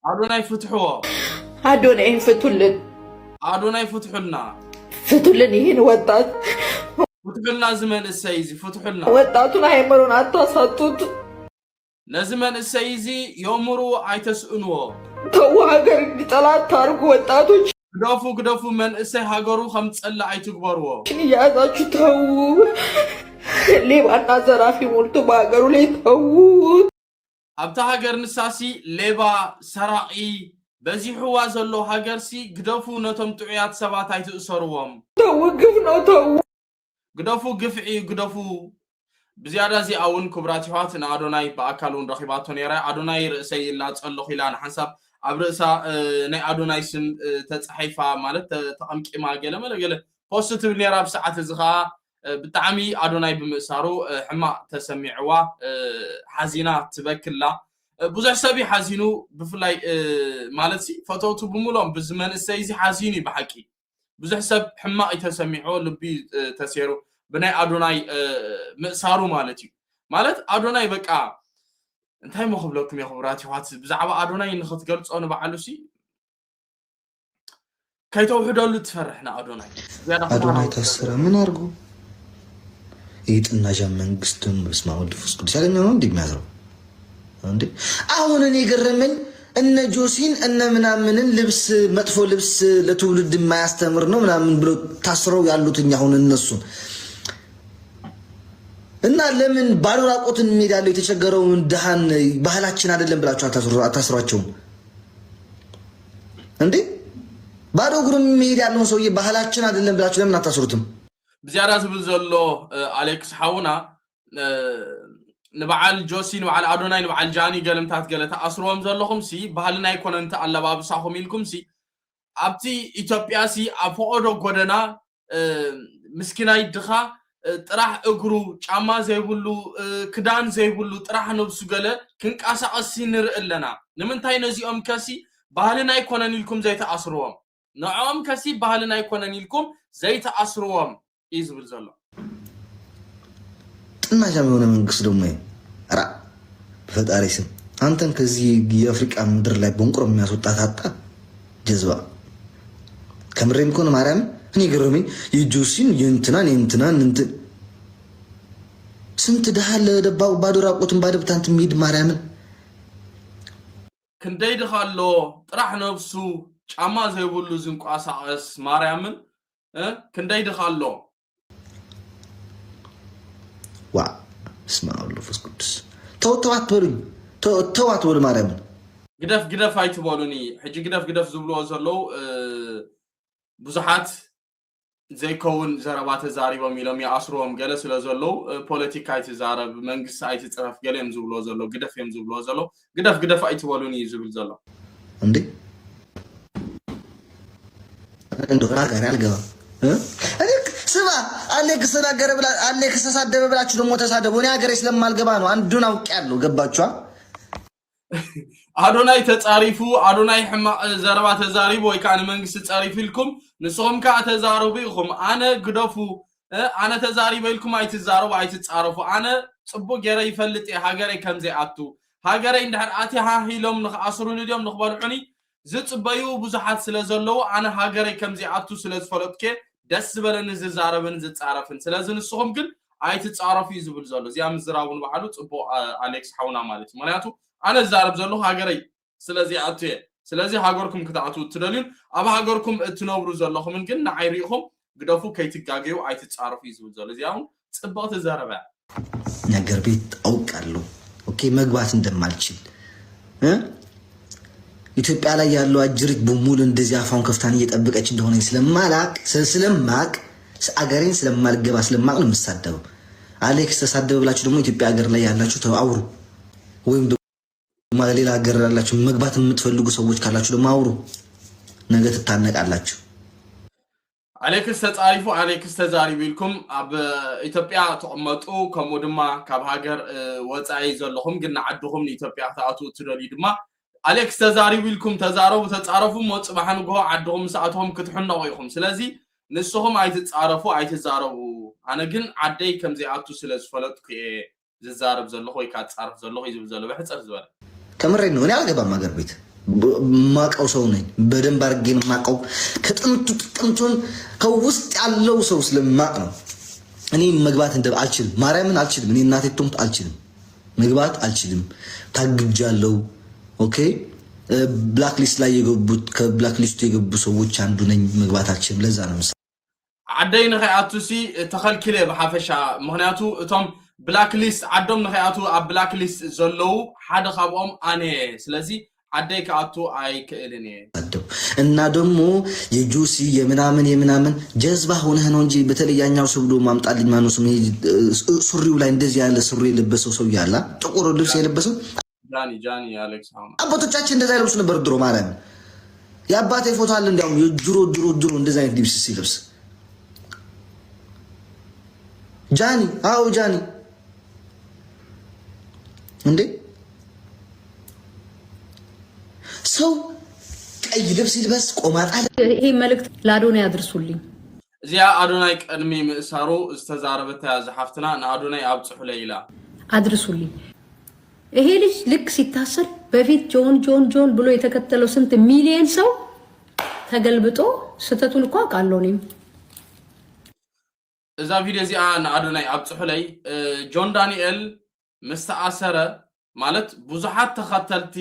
ኣዶናይ ፍትሕዎ። አዶናይን ፍቱልን። ኣዶናይ ፍትሑልና። ፍቱልን ይህን ወጣት። ፍትሑልና እዚ መንእሰይ እዚ ፍትሑልና። ወጣቱን አይምሮን አታሳጡት። ነዚ መንእሰይ እዚ የእምሩ ኣይተስእንዎ። ተው፣ ሀገር እንዲጠላ አታርጉ። ወጣቶች ግደፉ ግደፉ፣ መንእሰይ ሃገሩ ከም ዝጸልእ ኣይትግበርዎ። እያያዛችሁ ተው። ሌባና ዘራፊ ሞልቶ በሀገሩ ላይ ተው። ኣብታ ሃገር ንሳሲ ሌባ ሰራቒ በዚሕዋ ዘሎ ሃገርሲ ግደፉ፣ ነቶም ጥዑያት ሰባት ኣይትእሰርዎም። ተው፣ ግፍ ነው፣ ተው። ግደፉ፣ ግፍዒ ግደፉ። ብዝያዳ እዚኣ እውን ክቡራት ይሕዋት ንኣዶናይ ብኣካል እውን ረኺባቶ ነይራ። ኣዶናይ ርእሰይ ይላጸ ኣለኹ ኢላ ንሓንሳብ ኣብ ርእሳ ናይ ኣዶናይ ስም ተፃሒፋ ማለት ተቐምቂማ ገለ መለ ገለ ፖስት ትብል ነራ። ኣብ ሰዓት እዚ ከዓ ብጣዕሚ ኣዶናይ ብምእሳሩ ሕማቕ ተሰሚዕዋ፣ ሓዚና ትበክላ። ብዙሕ ሰብ እዩ ሓዚኑ። ብፍላይ ማለት ፈተውቱ ብምሎም ብዚ መንእሰይ እዚ ሓዚኑ እዩ ብሓቂ። ብዙሕ ሰብ ሕማቕ እዩ ተሰሚዕዎ፣ ልቢ ተሴሩ ብናይ ኣዶናይ ምእሳሩ ማለት እዩ። ማለት ኣዶናይ በቃ እንታይ ሞ ክብለኩም እየ ክቡራት ይዋት፣ ብዛዕባ ኣዶናይ ንክትገልጾ ንባዕሉ ሲ ከይተውሕደሉ ትፈርሕ ንኣዶናይ። ኣዶናይ ታስረ ምን አርጉ ይጥናሻ መንግስቱን በስመ አብ ወወልድ ወመንፈስ ቅዱስ ያገኘው ነው እንዴ የሚያስረው? እንዴ አሁን እኔ የገረመኝ እነ ጆሲን እነ ምናምንን ልብስ መጥፎ ልብስ ለትውልድ የማያስተምር ነው ምናምን ብሎ ታስረው ያሉትኝ አሁን እነሱ እና ለምን ባዶ ራቆትን ሜዳ ላይ የተቸገረውን ድሃን ባህላችን አይደለም ብላችሁ አታስሯቸውም እንዴ? ባዶ እግሩን መሄድ ያለውን ሰውዬ ባህላችን አይደለም ብላችሁ ለምን አታስሩትም? ብዝያዳ ዝብል ዘሎ ኣሌክስ ሓውና ንበዓል ጆሲ ንበዓል ኣዶናይ ንበዓል ጃኒ ገለምታት ገለ ተኣስርዎም ዘለኹም ሲ ባህልና ኣይኮነን እቲ ኣለባብሳኹም ኢልኩም ሲ ኣብቲ ኢትዮጵያ ሲ ኣብ ፈቐዶ ጎደና ምስኪናይ ድኻ ጥራሕ እግሩ ጫማ ዘይብሉ ክዳን ዘይብሉ ጥራሕ ነብሱ ገለ ክንቀሳቐስ ሲ ንርኢ ኣለና። ንምንታይ ነዚኦም ከሲ ባህልና ኣይኮነን ኢልኩም ዘይተኣስርዎም? ንዕኦም ከሲ ባህልና ኣይኮነን ኢልኩም ዘይተኣስርዎም እዩ ዝብል ዘሎ። ጥናሻም የሆነ መንግስት ደግሞ ራ በፈጣሪ ስም አንተን ከዚህ የአፍሪቃ ምድር ላይ በንቁሮ የሚያስወጣት አጣ ጀዝባ ከምሬን ኮነ ማርያም እኔ ገረመኝ የጆሲን የእንትናን የእንትናን እንትን ስንት ድሃ ለደባው ባዶ ራቆትን ባዶ ብታንት የሚሄድ ማርያምን ክንደይ ድኻ ኣሎ ጥራሕ ነብሱ ጫማ ዘይብሉ ዝንቋሳቐስ ማርያምን ክንደይ ድኻ ኣሎ ዋ ስማ ወሎ ፈስ ቅዱስ ተው ተው አትበሉኝ ተው አትበሉ ማርያምን ግደፍ ግደፍ ኣይትበሉኒ ሕጂ ግደፍ ግደፍ ዝብልዎ ዘለዉ ብዙሓት ዘይከውን ዘረባ ተዛሪቦም ኢሎም ይኣስርዎም ገለ ስለ ዘለዉ ፖለቲካ ኣይትዛረብ መንግስቲ ኣይትፅረፍ ገለ እዮም ዝብልዎ ዘለዉ ግደፍ እዮም ዝብልዎ ዘለዉ ግደፍ ግደፍ ኣይትበሉኒ እዩ ዝብል ዘሎ እንዴ እንዶ ራጋሪ አልገባ ስማ አሌክስ ተናገረ ብላ አሌክስ ተሳደበ ብላችሁ ደግሞ ተሳደቡ። እኔ ሀገሬ ስለማልገባ ነው። አንዱን አውቄያለሁ። ገባችኋ? ኣዶናይ ተጻሪፉ ኣዶናይ ሕማቕ ዘረባ ተዛሪቡ ወይ ከዓ ንመንግስቲ ጸሪፉ ኢልኩም ንስኹም ከዓ ተዛረቡ ኢኹም ኣነ ግደፉ ኣነ ተዛሪበ ኢልኩም ኣይትዛረቡ ኣይትጻረፉ ኣነ ጽቡቅ ገይረ ይፈልጥ እየ ሃገረይ ከምዘይኣቱ ሃገረይ እንድሕር ኣትየ ሃህ ኢሎም ንክኣስሩኒ ድዮም ንክበልዑኒ ዝጽበዩ ብዙሓት ስለ ዘለዉ ኣነ ሃገረይ ከምዘይኣቱ ስለ ዝፈለጥኩ እየ ደስ ዝበለኒ ዝዛረብን ዝጻረፍን ስለዚ ንስኹም ግን ኣይትጻረፉ እዩ ዝብል ዘሎ እዚኣ ምዝራቡ ንባዕሉ ጽቡቅ ኣሌክስ ሓውና ማለት እዩ ምክንያቱ ኣነ ዝዛረብ ዘለኹ ሃገረይ ስለዚ ኣቱ እየ ስለዚ ሃገርኩም ክትኣትዉ እትደልዩን ኣብ ሃገርኩም እትነብሩ ዘለኹምን ግን ንዓይ ርኢኹም ግደፉ ከይትጋገዩ ኣይትጻረፉ እዩ ዝብል ዘሎ እዚኣ እውን ጽብቕቲ ዘረባ ነገር ቤት አውቃለሁ ኦኬ መግባት እንደማልችል ኢትዮጵያ ላይ ያለው አጅሪት በሙሉ እንደዚህ አፋውን ከፍታን እየጠበቀች እንደሆነ ስለማላቅ ስለማቅ አገሬን ስለማልገባ ስለማቅ ነው የምሳደበው። አሌክስ ተሳደበ ብላችሁ ደግሞ ኢትዮጵያ ሀገር ላይ ያላችሁ ተው አውሩ፣ ወይም ደግሞ ሌላ ሀገር ያላችሁ መግባት የምትፈልጉ ሰዎች ካላችሁ ደግሞ አውሩ። ነገ ትታነቃላችሁ። ኣሌክስ ተጻሪፉ ኣሌክስ ተዛሪቡ ኢልኩም ኣብ ኢትዮጵያ ትቕመጡ ከምኡ ድማ ካብ ሃገር ወፃኢ ዘለኹም ግን ንዓድኹም ንኢትዮጵያ ክትኣትዉ እትደልዩ ድማ ኣሌክስ ተዛሪቡ ኢልኩም ተዛረቡ ተፃረፉ እሞ ፅባሕ ንግሆ ዓድኹም ምስ ኣተኹም ክትሕነቑ ኢኹም ስለዚ ንስኹም ኣይትፃረፉ ኣይትዛረቡ ኣነ ግን ዓደይ ከምዘይኣቱ ስለ ዝፈለጥኩ እየ ዝዛረብ ዘለኹ ወይ ከዓ ዝፃረፍ ዘለኹ እዩ ዝብል ዘሎ ብሕፅር ዝበለ ከምሬ ነው እኔ አልገባም ሀገር ቤት ማቀው ሰው ነኝ በደንብ አርጌን ማቀው ከጥንቱ ጥቅምቱን ከውስጥ ያለው ሰው ስለማቅ ነው እኔ መግባት እንደ አልችልም ማርያምን አልችልም እኔ እናቴ ትሙት አልችልም መግባት አልችልም ታግጃለው okay black list ላይ የገቡት ከ black list የገቡ ሰዎች አንዱ ነኝ መግባት አልችልም ለዛ ነው ዓደይ ንኸይኣቱ ሲ ተኸልኪለ ብሓፈሻ ምክንያቱ እቶም black list ዓዶም ንኸይኣቱ ኣብ black list ዘለዉ ሓደ ካብኦም ኣነ እየ ስለዚ ዓደይ ክኣቱ ኣይክእልን እየ እና ደግሞ የጆሲ የምናምን የምናምን ጀዝባ ሆነህ ነው እንጂ በተለይ ያኛው ሰው ብሎ ማምጣልኝ ማነው ስሙ ሱሪው ላይ እንደዚህ ያለ ሱሪ የለበሰው ሰው ያላ ጥቁር ልብስ የለበሰው ጃኒ ጃኒ አሌክስ አሁን አባቶቻችን እንደዛ ይለብሱ ነበር ድሮ። ማርያም የአባቴ ፎቶ አለ እንዲያውም የድሮ ድሮ ድሮ እንደዛ አይነት ልብስ ሲለብስ ጃኒ። አዎ ጃኒ። እንዴ ሰው ቀይ ልብስ ይልበስ ቆማጣ ይሄ መልእክት ለአዶናይ አድርሱልኝ። እዚኣ ኣዶናይ ቅድሚ ምእሳሩ ዝተዛረበታ ዝሓፍትና ንኣዶናይ ኣብፅሑለይ ኢላ። አድርሱልኝ። ይሄ ልጅ ልክ ሲታሰር በፊት ጆን ጆን ጆን ብሎ የተከተለው ስንት ሚሊየን ሰው ተገልብጦ ስህተቱን እኮ አውቃለሁ እኔም። እዛ ቪዲዮ እዚኣ ንኣዶናይ ኣብፅሑለይ። እ፣ ጆን ዳንኤል ምስ ተኣሰረ ማለት ብዙሓት ተኸተልቲ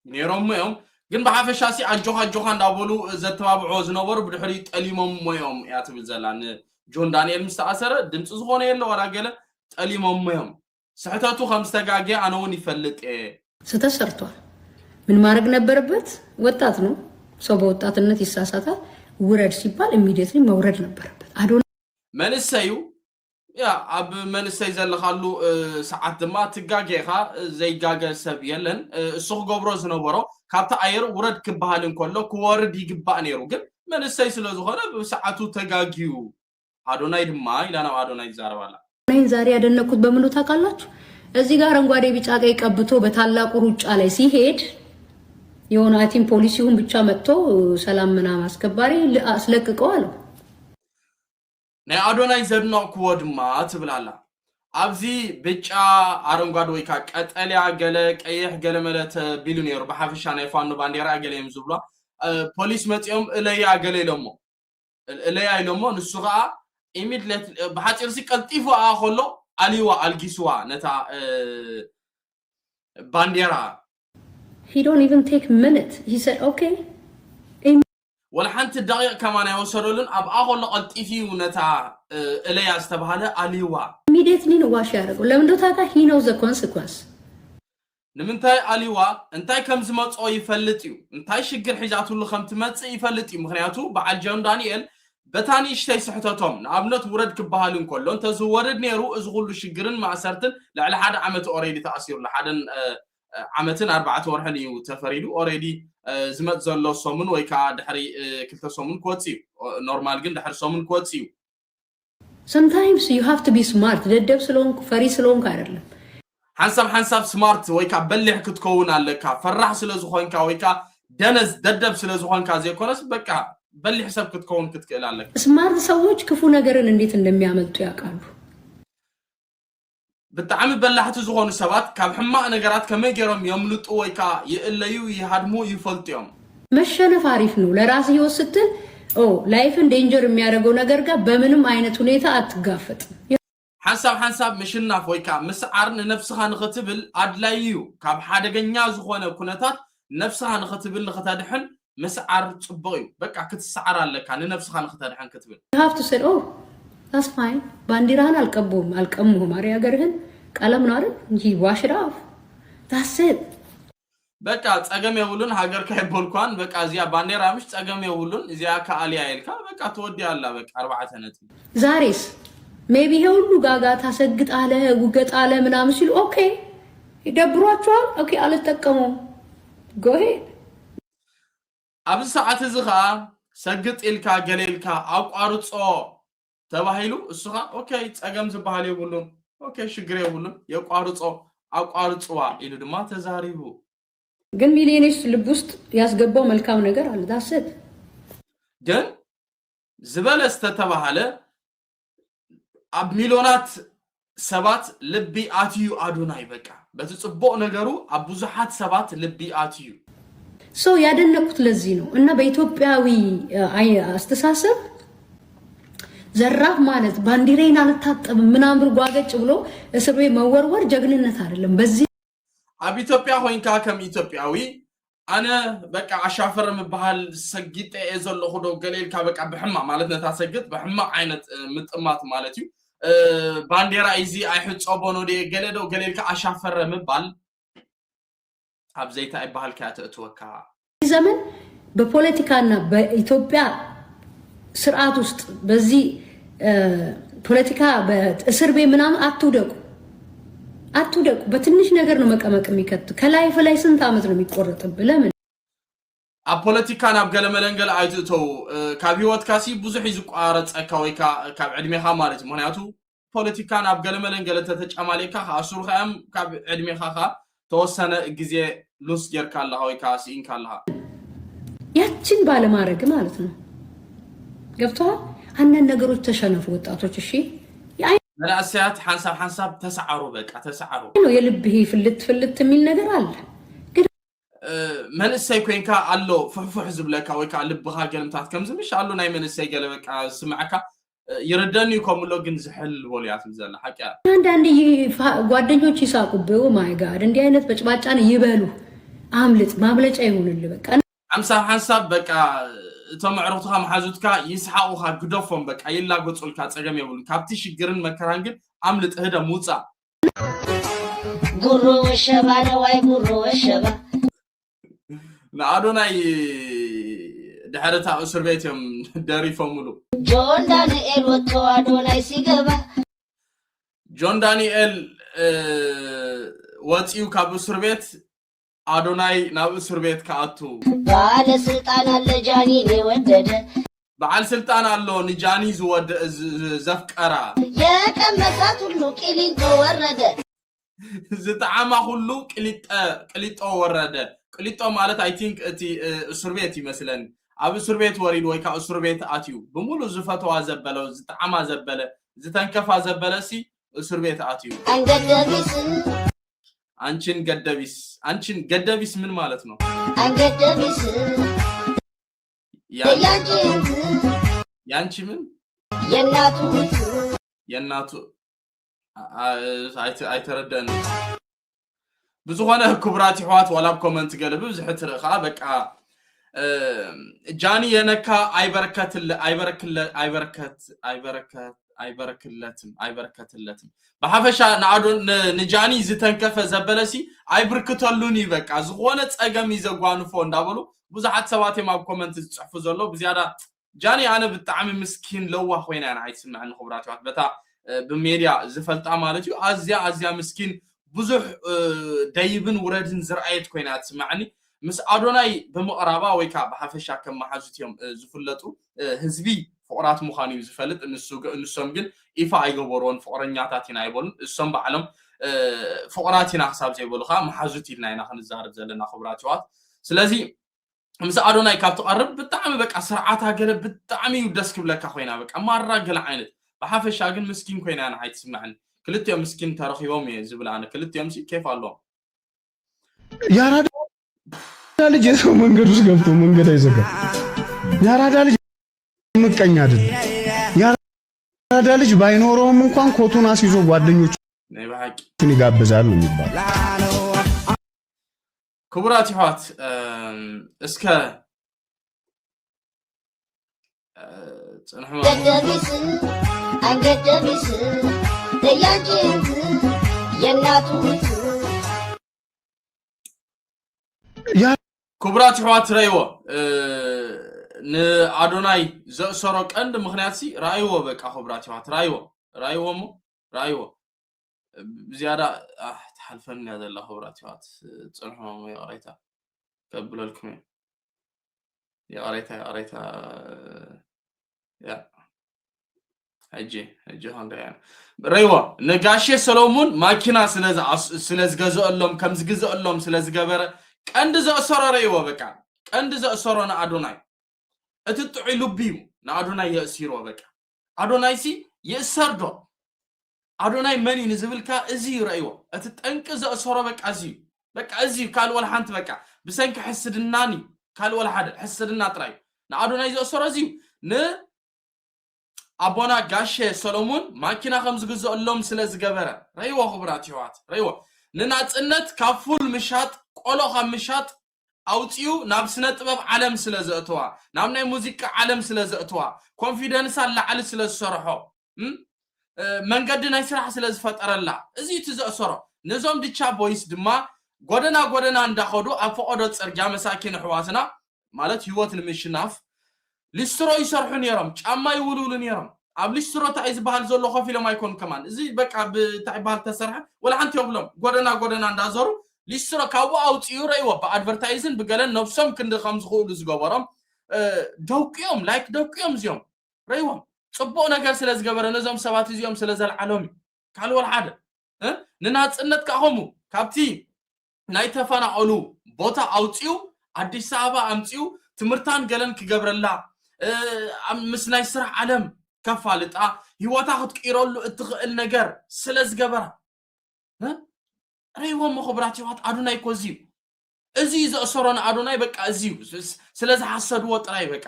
ነይሮም እዮም፣ ግን ብሓፈሻ ሲ ኣጆኻ ኣጆኻ እንዳበሉ ዘተባብዖ ዝነበሩ ብድሕሪ ጠሊሞም እዮም እያ ትብል ዘላ። ንጆን ዳንኤል ምስ ተኣሰረ ድምፂ ዝኾነ የለ ዋላ ገለ፣ ጠሊሞም እዮም። ስሕተቱ ከም ዝተጋገየ ኣነ እውን ይፈልጥ እየ። ስህተት ሰርቷል። ምን ማድረግ ነበረበት? ወጣት ነው ሰው በወጣትነት ይሳሳታል። ውረድ ሲባል ኢሚዲየትሊ መውረድ ነበረበት። አዶናይ መንእሰዩ ያ ኣብ መንእሰይ ዘለኻሉ እ፣ ሰዓት ድማ ትጋጌኻ እ፣ ዘይጋገ ሰብ የለን። እ፣ እሱ ክገብሮ ዝነበሮ ካብቲ ኣየር ውረድ ክበሃል እንከሎ ክወርድ ይግባእ ነይሩ፣ ግን መንእሰይ ስለ ዝኾነ ብሰዓቱ ተጋግዩ። ኣዶናይ ድማ ኢላ ናብ ኣዶናይ ትዛረብ ኣላ። አዶናይን ዛሬ ያደነቅኩት በምኑ ታውቃላችሁ? እዚህ ጋር አረንጓዴ ቢጫ ቀይ ቀብቶ በታላቁ ሩጫ ላይ ሲሄድ የሆነ አይ ቲንክ ፖሊስ ይሁን ብቻ መጥቶ ሰላም ምናምን አስከባሪ ል- አስለቅቀው አለው። ናይ ኣዶናይ ዘድነቕክዎ ድማ ትብል ኣላ። ኣብዚ ብጫ ኣረንጓድ ወይ ከዓ ቀጠልያ ገለ ቀይሕ ገለ መለ ተቢሉ ነይሩ። ብሓፈሻ ናይ ፋኖ ባንዴራ ገለ እዮም ዝብሏ። እ፣ ፖሊስ መፂኦም እለያ ገለ ኢሎሞ፣ እ- እለያ ኢሎሞ። ንሱ ከዓ ኢሚድለት ብሓፂር ሲ ቀልጢፉ ኣኣ ከሎ ኣልይዋ ኣልጊስዋ ነታ እ፣ ባንዴራ። He don't even take minute. He said, okay. ወላ ሓንቲ ደቂቕ ከማን ኣይወሰደሉን። ኣብኣ ከሎ ቀልጢፉ እዩ ነታ እ፣ እለያ ዝተባሃለ ኣልይዋ። Immediately ነው ዋሽ ያደረገው። ለምን እንደው ታውቃ? He knows the consequence. ንምንታይ ኣልይዋ? እንታይ ከም ዝመፅኦ ይፈልጥ እዩ። እንታይ ሽግር ሒዛትሉ ከም ትመፅእ ይፈልጥ እዩ። ምክንያቱ በዓል ጆን ዳንኤል በታ ንእሽተይ ስሕተቶም ንኣብነት ውረድ ክበሃል እንከሎ እንተዝወርድ ነይሩ እዚ ኩሉ ሽግርን ማእሰርትን ልዕሊ ሓደ ዓመት ኦሬዲ ተኣሲሩሉ ሓደን እ፣ ዓመትን ኣርባዕተ ወርሕን እዩ ተፈሪዱ። ኦሬዲ ዝመፅ ዘሎ ሰሙን ወይ ከዓ ድሕሪ እ፣ ክልተ ሰሙን ክወፅ እዩ። ኖርማል ግን ድሕሪ ሰሙን ክወፅ እዩ። Sometimes you have to be smart. ደደብ ስለሆንኩ ፈሪ ስለሆንኩ አይደለም። ሓንሳብ ሓንሳብ ስማርት ወይ ከዓ በሊሕ ክትከውን ኣለካ። ፈራሕ ስለ ዝኾንካ ወይ ከዓ ደነዝ ደደብ ስለ ዝኾንካ ዘይኮነስ በቃ በሊሕ ሰብ ክትከውን ክትክእል ኣለካ። ስማርት ሰዎች ክፉ ነገርን እንዴት እንደሚያመልጡ ያውቃሉ። ብጣዕሚ በላሕቲ ዝኾኑ ሰባት ካብ ሕማቕ ነገራት ከመይ ገይሮም የምልጡ ወይ ከዓ ይእለዩ ይሃድሙ ይፈልጡ እዮም። መሸነፍ አሪፍ ነው። ለራስ ህይወት ስትል ኦ ላይፍን ዴንጀር የሚያደርገው ነገር ጋር በምንም አይነት ሁኔታ አትጋፈጥም። ሓንሳብ ሓንሳብ ምሽናፍ ወይ ከዓ ምስዓር ንነብስኻ ንኽትብል ኣድላዪ እዩ። ካብ ሓደገኛ ዝኾነ ኩነታት ነብስኻ ንኽትብል ንኽተድሕን ምስዓር ፅቡቕ እዩ። በቃ ክትሰዓር ኣለካ ንነብስኻ ንኽተድሕን ክትብል። You have to say, oh, that's fine. ባንዲራህን አልቀቡም አልቀሙህም አሪ ሀገርህን ቀለም ነው አይደል እንጂ wash it off. That's it. በቃ ፀገም የብሉን ሃገርካ የበልኳን። በቃ እዚኣ ባንዴራ ምሽ ፀገም የብሉን እዚኣ ከኣልያ ኢልካ በቃ ተወዲያ ኣላ። በቃ ኣርባዕተ ነጥቢ። ዛሬስ maybe ይሄ ሁሉ ጋጋታ ሰግጥ አለ ውገጥ አለ ምናምን ሲሉ okay ይደብሯቸዋል። Okay አልጠቀመውም። Go ahead. ኣብዚ ሰዓት እዚ ከዓ ሰግጥ ኢልካ ገለ ኢልካ ኣቋርፆ ተባሂሉ እሱ ከዓ okay ፀገም ዝበሃል የብሉን። Okay ሽግር የብሉን የቋርፆ ኣቋርፅዋ ኢሉ ድማ ተዛሪቡ። ግን ሚሊዮኖች ልብ ውስጥ ያስገባው መልካም ነገር አለ። That's it. ግን ዝበለ ዝተተባሃለ ኣብ ሚሊዮናት ሰባት ልቢ ኣትዩ ኣዶናይ። በቃ በቲ ፅቡቕ ነገሩ ኣብ ብዙሓት ሰባት ልቢ ኣትዩ። So ያደነቅኩት ለዚህ ነው። እና በኢትዮጵያዊ አይ- አስተሳሰብ ዘራፍ ማለት ባንዲራዬን አልታጠብም ምናምን ብሎ ጓገጭ ብሎ እስር ቤት መወርወር ጀግንነት አይደለም። በዚህ ኣብ ኢትዮጵያ ኮይንካ ከም ኢትዮጵያዊ ኣነ በቃ ኣሻፈረ ምበሃል ሰጊጠ እየ ዘለኹ ዶ ገለ ኢልካ በቃ ብሕማቕ ማለት ነታ ሰግጥ ብሕማቕ ዓይነት እ፣ ምጥማት ማለት እዩ። እ፣ ባንዴራ እዚ ኣይሕፀቦ ኖ ድየ ገለ ዶ ገለ ኢልካ ኣሻፈረ ምባል ኣብ ዘይታ ይበሃልካ እያ ተእትወካ። ዘመን በፖለቲካና በኢትዮጵያ ስርዓት ውስጥ በዚህ እ፣ ፖለቲካ በእስር ቤት ምናምን አትውደቁ። አትውደቁ። በትንሽ ነገር ነው መቀመቅ የሚከት። ከላይፍ ላይ ስንት ዓመት ነው የሚቆረጥብህ? ለምን? ኣብ ፖለቲካ ናብ ገለ መለንገል ኣይትእተው። እ፣ ካብ ህይወትካ ሲ ብዙሕ እዩ ዝቋረፀካ ወይ ከዓ ካብ ዕድሜኻ ማለት እዩ። ምክንያቱ ፖለቲካ ናብ ገለ መለንገል እንተተጫማሌካ ከኣስሩኻ እዮም። ካብ ዕድሜኻ ከኣ ተወሰነ ግዜ ሉስ ጌርካ ኣለኻ ወይ ከዓ ስኢንካ ኣለኻ። ያችን ባለማድረግ ማለት ነው። ገብቶሃል? አንዳንድ ነገሮች ተሸነፉ ወጣቶች። እሺ የአይ- መናእሰያት ሓንሳብ ሓንሳብ ተሰዓሩ፣ በቃ ተሰዓሩ። ነው የልብህ ፍልት ፍልት የሚል ነገር አለ። እ፣ መንእሰይ ኮይንካ ኣሎ ፍሕፉሕ ዝብለካ ወይ ከዓ ልብኻ ገልምታት ከምዚ ምሽ ኣሎ ናይ መንእሰይ ገለ በቃ ዝስምዓካ፣ እ፣ ይርደኒ እዩ ከምሎ ግን ዝሕል በሉ እያ ትብል ዘላ ሓቂ እያ። አንዳንድ ይፋ- ጓደኞች ይሳቁብህ። ማይ ጋድ እንዲህ አይነት በጭባጫን ይበሉ። አምልጥ፣ ማምለጫ ይሁንልህ በቃ። ሓንሳብ ሓንሳብ በቃ እቶም ኣዕሩኽትኻ መሓዙትካ ይስሓቑኻ፣ ግደፎም በቃ ይላገጹልካ፣ ጸገም የብሉን። ካብቲ ሽግርን መከራን ግን ኣምልጥ፣ ህደም፣ ውጻእ። ጉሮ ወሸባ ነዋይ ጉሮ ወሸባ ንኣዶናይ ድሕሪ እታ እስር ቤት እዮም ደሪፎምሉ። ጆን ዳንኤል ወጥቶ ኣዶናይ ሲገባ ጆን ዳንኤል እ፣ ወፂኡ ካብ እስር ቤት ኣዶናይ ናብ እስር ቤት ክኣቱ ባለ ስልጣን ኣለ ጃኒን የወደደ በዓል ስልጣን ኣሎ ንጃኒ ዝወደ ዝ- ዝ- ዘፍቀራ የቀመሳት ሁሉ ቂሊንጦ ወረደ ዝጠዓማ ኩሉ ቅሊጠ ቅሊጦ ወረደ። ቅሊጦ ማለት I think እቲ እ፣ እስር ቤት ይመስለኒ። ኣብ እስር ቤት ወሪዱ ወይ ከዓ እስር ቤት ኣትዩ ብምሉእ ዝፈተዋ ዘበለ ዝጠዓማ ዘበለ ዝተንከፋ ዘበለ ሲ እስር ቤት ኣትዩ። አንገደቢስ አንቺን ገደቢስ አንቺን ገደቢስ ምን ማለት ነው? አንገደቢስ ያ- ያንቺ ያንቺ ምን የእናቱ የእናቱ አ- አ- አይተ- ኣይተረደእን። ብዝኾነ ክቡራት ይሕዋት ዋላ ኣብ ኮመንት ገለ ብብዝሒ ትርኢ ከዓ በቃ እ፣ ጃኒ የነካ ኣይበረከትለ ኣይበረክለ ኣይበረከት ኣይበረከት ኣይበረክለትም ኣይበረከትለትም ብሓፈሻ ንኣዶ ን- ንጃኒ ዝተንከፈ ዘበለሲ ኣይብርክተሉን እዩ በቃ ዝኾነ ፀገም እዩ ዘጓንፎ እንዳበሉ ብዙሓት ሰባት እዮም ኣብ ኮመንት ዝፅሕፉ ዘሎ ብዝያዳ ጃኒ ኣነ ብጣዕሚ ምስኪን ለዋህ ኮይና እያ ንዓይ ትስምዐኒ ክቡራት ይሕዋት በታ እ፣ ብሜድያ ዝፈልጣ ማለት እዩ ኣዝያ ኣዝያ ምስኪን ብዙሕ እ፣ ደይብን ውረድን ዝረኣየት ኮይና እያ ትስምዐኒ ምስ ኣዶናይ ብምቕራባ ወይ ከዓ ብሓፈሻ ከም መሓዙት እዮም እ፣ ዝፍለጡ እ፣ ህዝቢ ፍቑራት ምዃኑ እዩ ዝፈልጥ ንሱ ግ- ንሶም ግን ይፋ ኣይገበርዎን ፍቕረኛታት ኢና ኣይበሉን እሶም ባዕሎም እ፣ ፍቑራት ኢና ክሳብ ዘይበሉ ከዓ መሓዙት ኢልና ኢና ክንዛረብ ዘለና ክቡራት ይሕዋት ስለዚ ምስ ኣዶናይ ካብ ትቐርብ ብጣዕሚ በቃ ስርዓታ ገለ ብጣዕሚ እዩ ደስ ክብለካ ኮይና በቃ ማራ ገለ ዓይነት ብሓፈሻ ግን ምስኪን ኮይና ንዓይ ትስምዐኒ ክልቲኦም ምስኪን ተረኺቦም እየ ዝብል ኣነ ክልቲኦም ሲ ኬፍ ኣለዎም የአራዳ ልጅ የሰው መንገድ ውስጥ ገብቶ መንገድ አይዘጋም። የአራዳ ልጅ ምቀኛ አይደለም። የአራዳ ልጅ ባይኖረውም እንኳን ኮቱን አስይዞ ጓደኞቹን ናይ ብሓቂ ይጋብዛል ነው የሚባለው። ክቡራት ይሕዋት እም፣ እስከ እ፣ ፅንሑ ገደቢስ አንገደቢስ ያንቺ የእናቱ ክቡራት ይሕዋት ረይዎ እ፣ ንኣዶናይ ዘእሰሮ ቀንዲ ምክንያት ሲ ራእይዎ በቃ ክቡራት ይሕዋት ራእይዎ ራእይዎ እሞ ራእይዎ ብዝያዳ ኣህ፣ ትሓልፈኒ እያ ዘላ ክቡራት ይሕዋት ፅንሑ ይቕሬታ ከብለልኩም እየ ይቕሬታ ይቕሬታ ያ ሕጂ ሕጂ ክንሪኣ ኢና ረይዎ ንጋሼ ሰሎሙን ማኪና ስለ ዝኣስ- ስለ ዝገዘአሎም ከም ዝግዘአሎም ስለ ዝገበረ ቀንዲ ዘእሰሮ ረይዎ በቃ ቀንዲ ዘእሰሮ ንኣዶናይ እቲ ጥዑይ ልቢ እዩ ንኣዶናይ የእሲርዎ በቃ ኣዶናይ ሲ ይእሰር ዶ ኣዶናይ መን እዩ ንዝብል ከኣ እዚ እዩ ረእይዎ እቲ ጠንቂ ዘእሰሮ በቃ እዚ እዩ በቃ እዚ እዩ ካልእ ወላ ሓንቲ በቃ ብሰንኪ ሕስድናን እዩ ካልእ ወላ ሓደ ሕስድና ጥራይ እዩ ንኣዶናይ ዘእሰሮ እዚ እዩ ንኣቦና ጋሼ ሰሎሙን ማኪና ከም ዝግዘአሎም ስለ ዝገበረ ረእይዎ ክቡራት ይሕዋት ረእይዎ ንናፅነት ካብ ፉል ምሻጥ ቆሎ ካብ ምሻጥ ኣውፂኡ ናብ ስነ ጥበብ ዓለም ስለ ዘእተዋ ናብ ናይ ሙዚቃ ዓለም ስለ ዘእተዋ ኮንፊደንሳ ላዕሊ ስለ ዝሰርሖ እም፣ እ፣ መንገዲ ናይ ስራሕ ስለ ዝፈጠረላ እዚ እቲ ዘእሰሮ ነዞም ድቻ ቦይስ ድማ ጎደና ጎደና እንዳኸዱ ኣብ ፈቐዶ ፅርግያ መሳኪን ኣሕዋትና ማለት ህይወት ንምሽናፍ ሊስትሮ ይሰርሑ ነይሮም ጫማ ይውልውሉ ነይሮም ኣብ ሊስትሮ እንታይ ዝበሃል ዘሎ ኮፍ ኢሎም ኣይኮን ከማን፣ እዚ በቃ ብታይ በሃል ተሰርሐ ወላ ሓንቲ የብሎም። ጎደና ጎደና እንዳዞሩ ሊስትሮ ካብኡ ኣውፅኡ ረእይዎ፣ ብኣድቨርታይዝን ብገለን ነብሶም ክንዲ ከም ዝኽእሉ ዝገበሮም ደውቅዮም፣ ላይክ ደውቅዮም እዚኦም ረእይዎም። ፅቡቅ ነገር ስለ ዝገበረ ነዞም ሰባት እዚኦም ስለ ዘልዓሎም እዩ። ካልእ ወላ ሓደ ንናፅነት ከዓ ከምኡ ካብቲ ናይ ተፈናቀሉ ቦታ ኣውፅኡ ኣዲስ ኣበባ ኣምፅኡ ትምህርታን ገለን ክገብረላ ምስ ናይ ስራሕ ዓለም ከፋልጣ ህይወታ ክትቅይረሉ እትኽእል ነገር ስለ ዝገበራ ረይዎም ክቡራት ይዋት ኣዱናይ እኮ እዚ እዩ። እዚ እዩ ዘእሰሮ ንኣዶናይ በቃ እዚ እዩ። ስለ ዝሓሰድዎ ጥራይ በቃ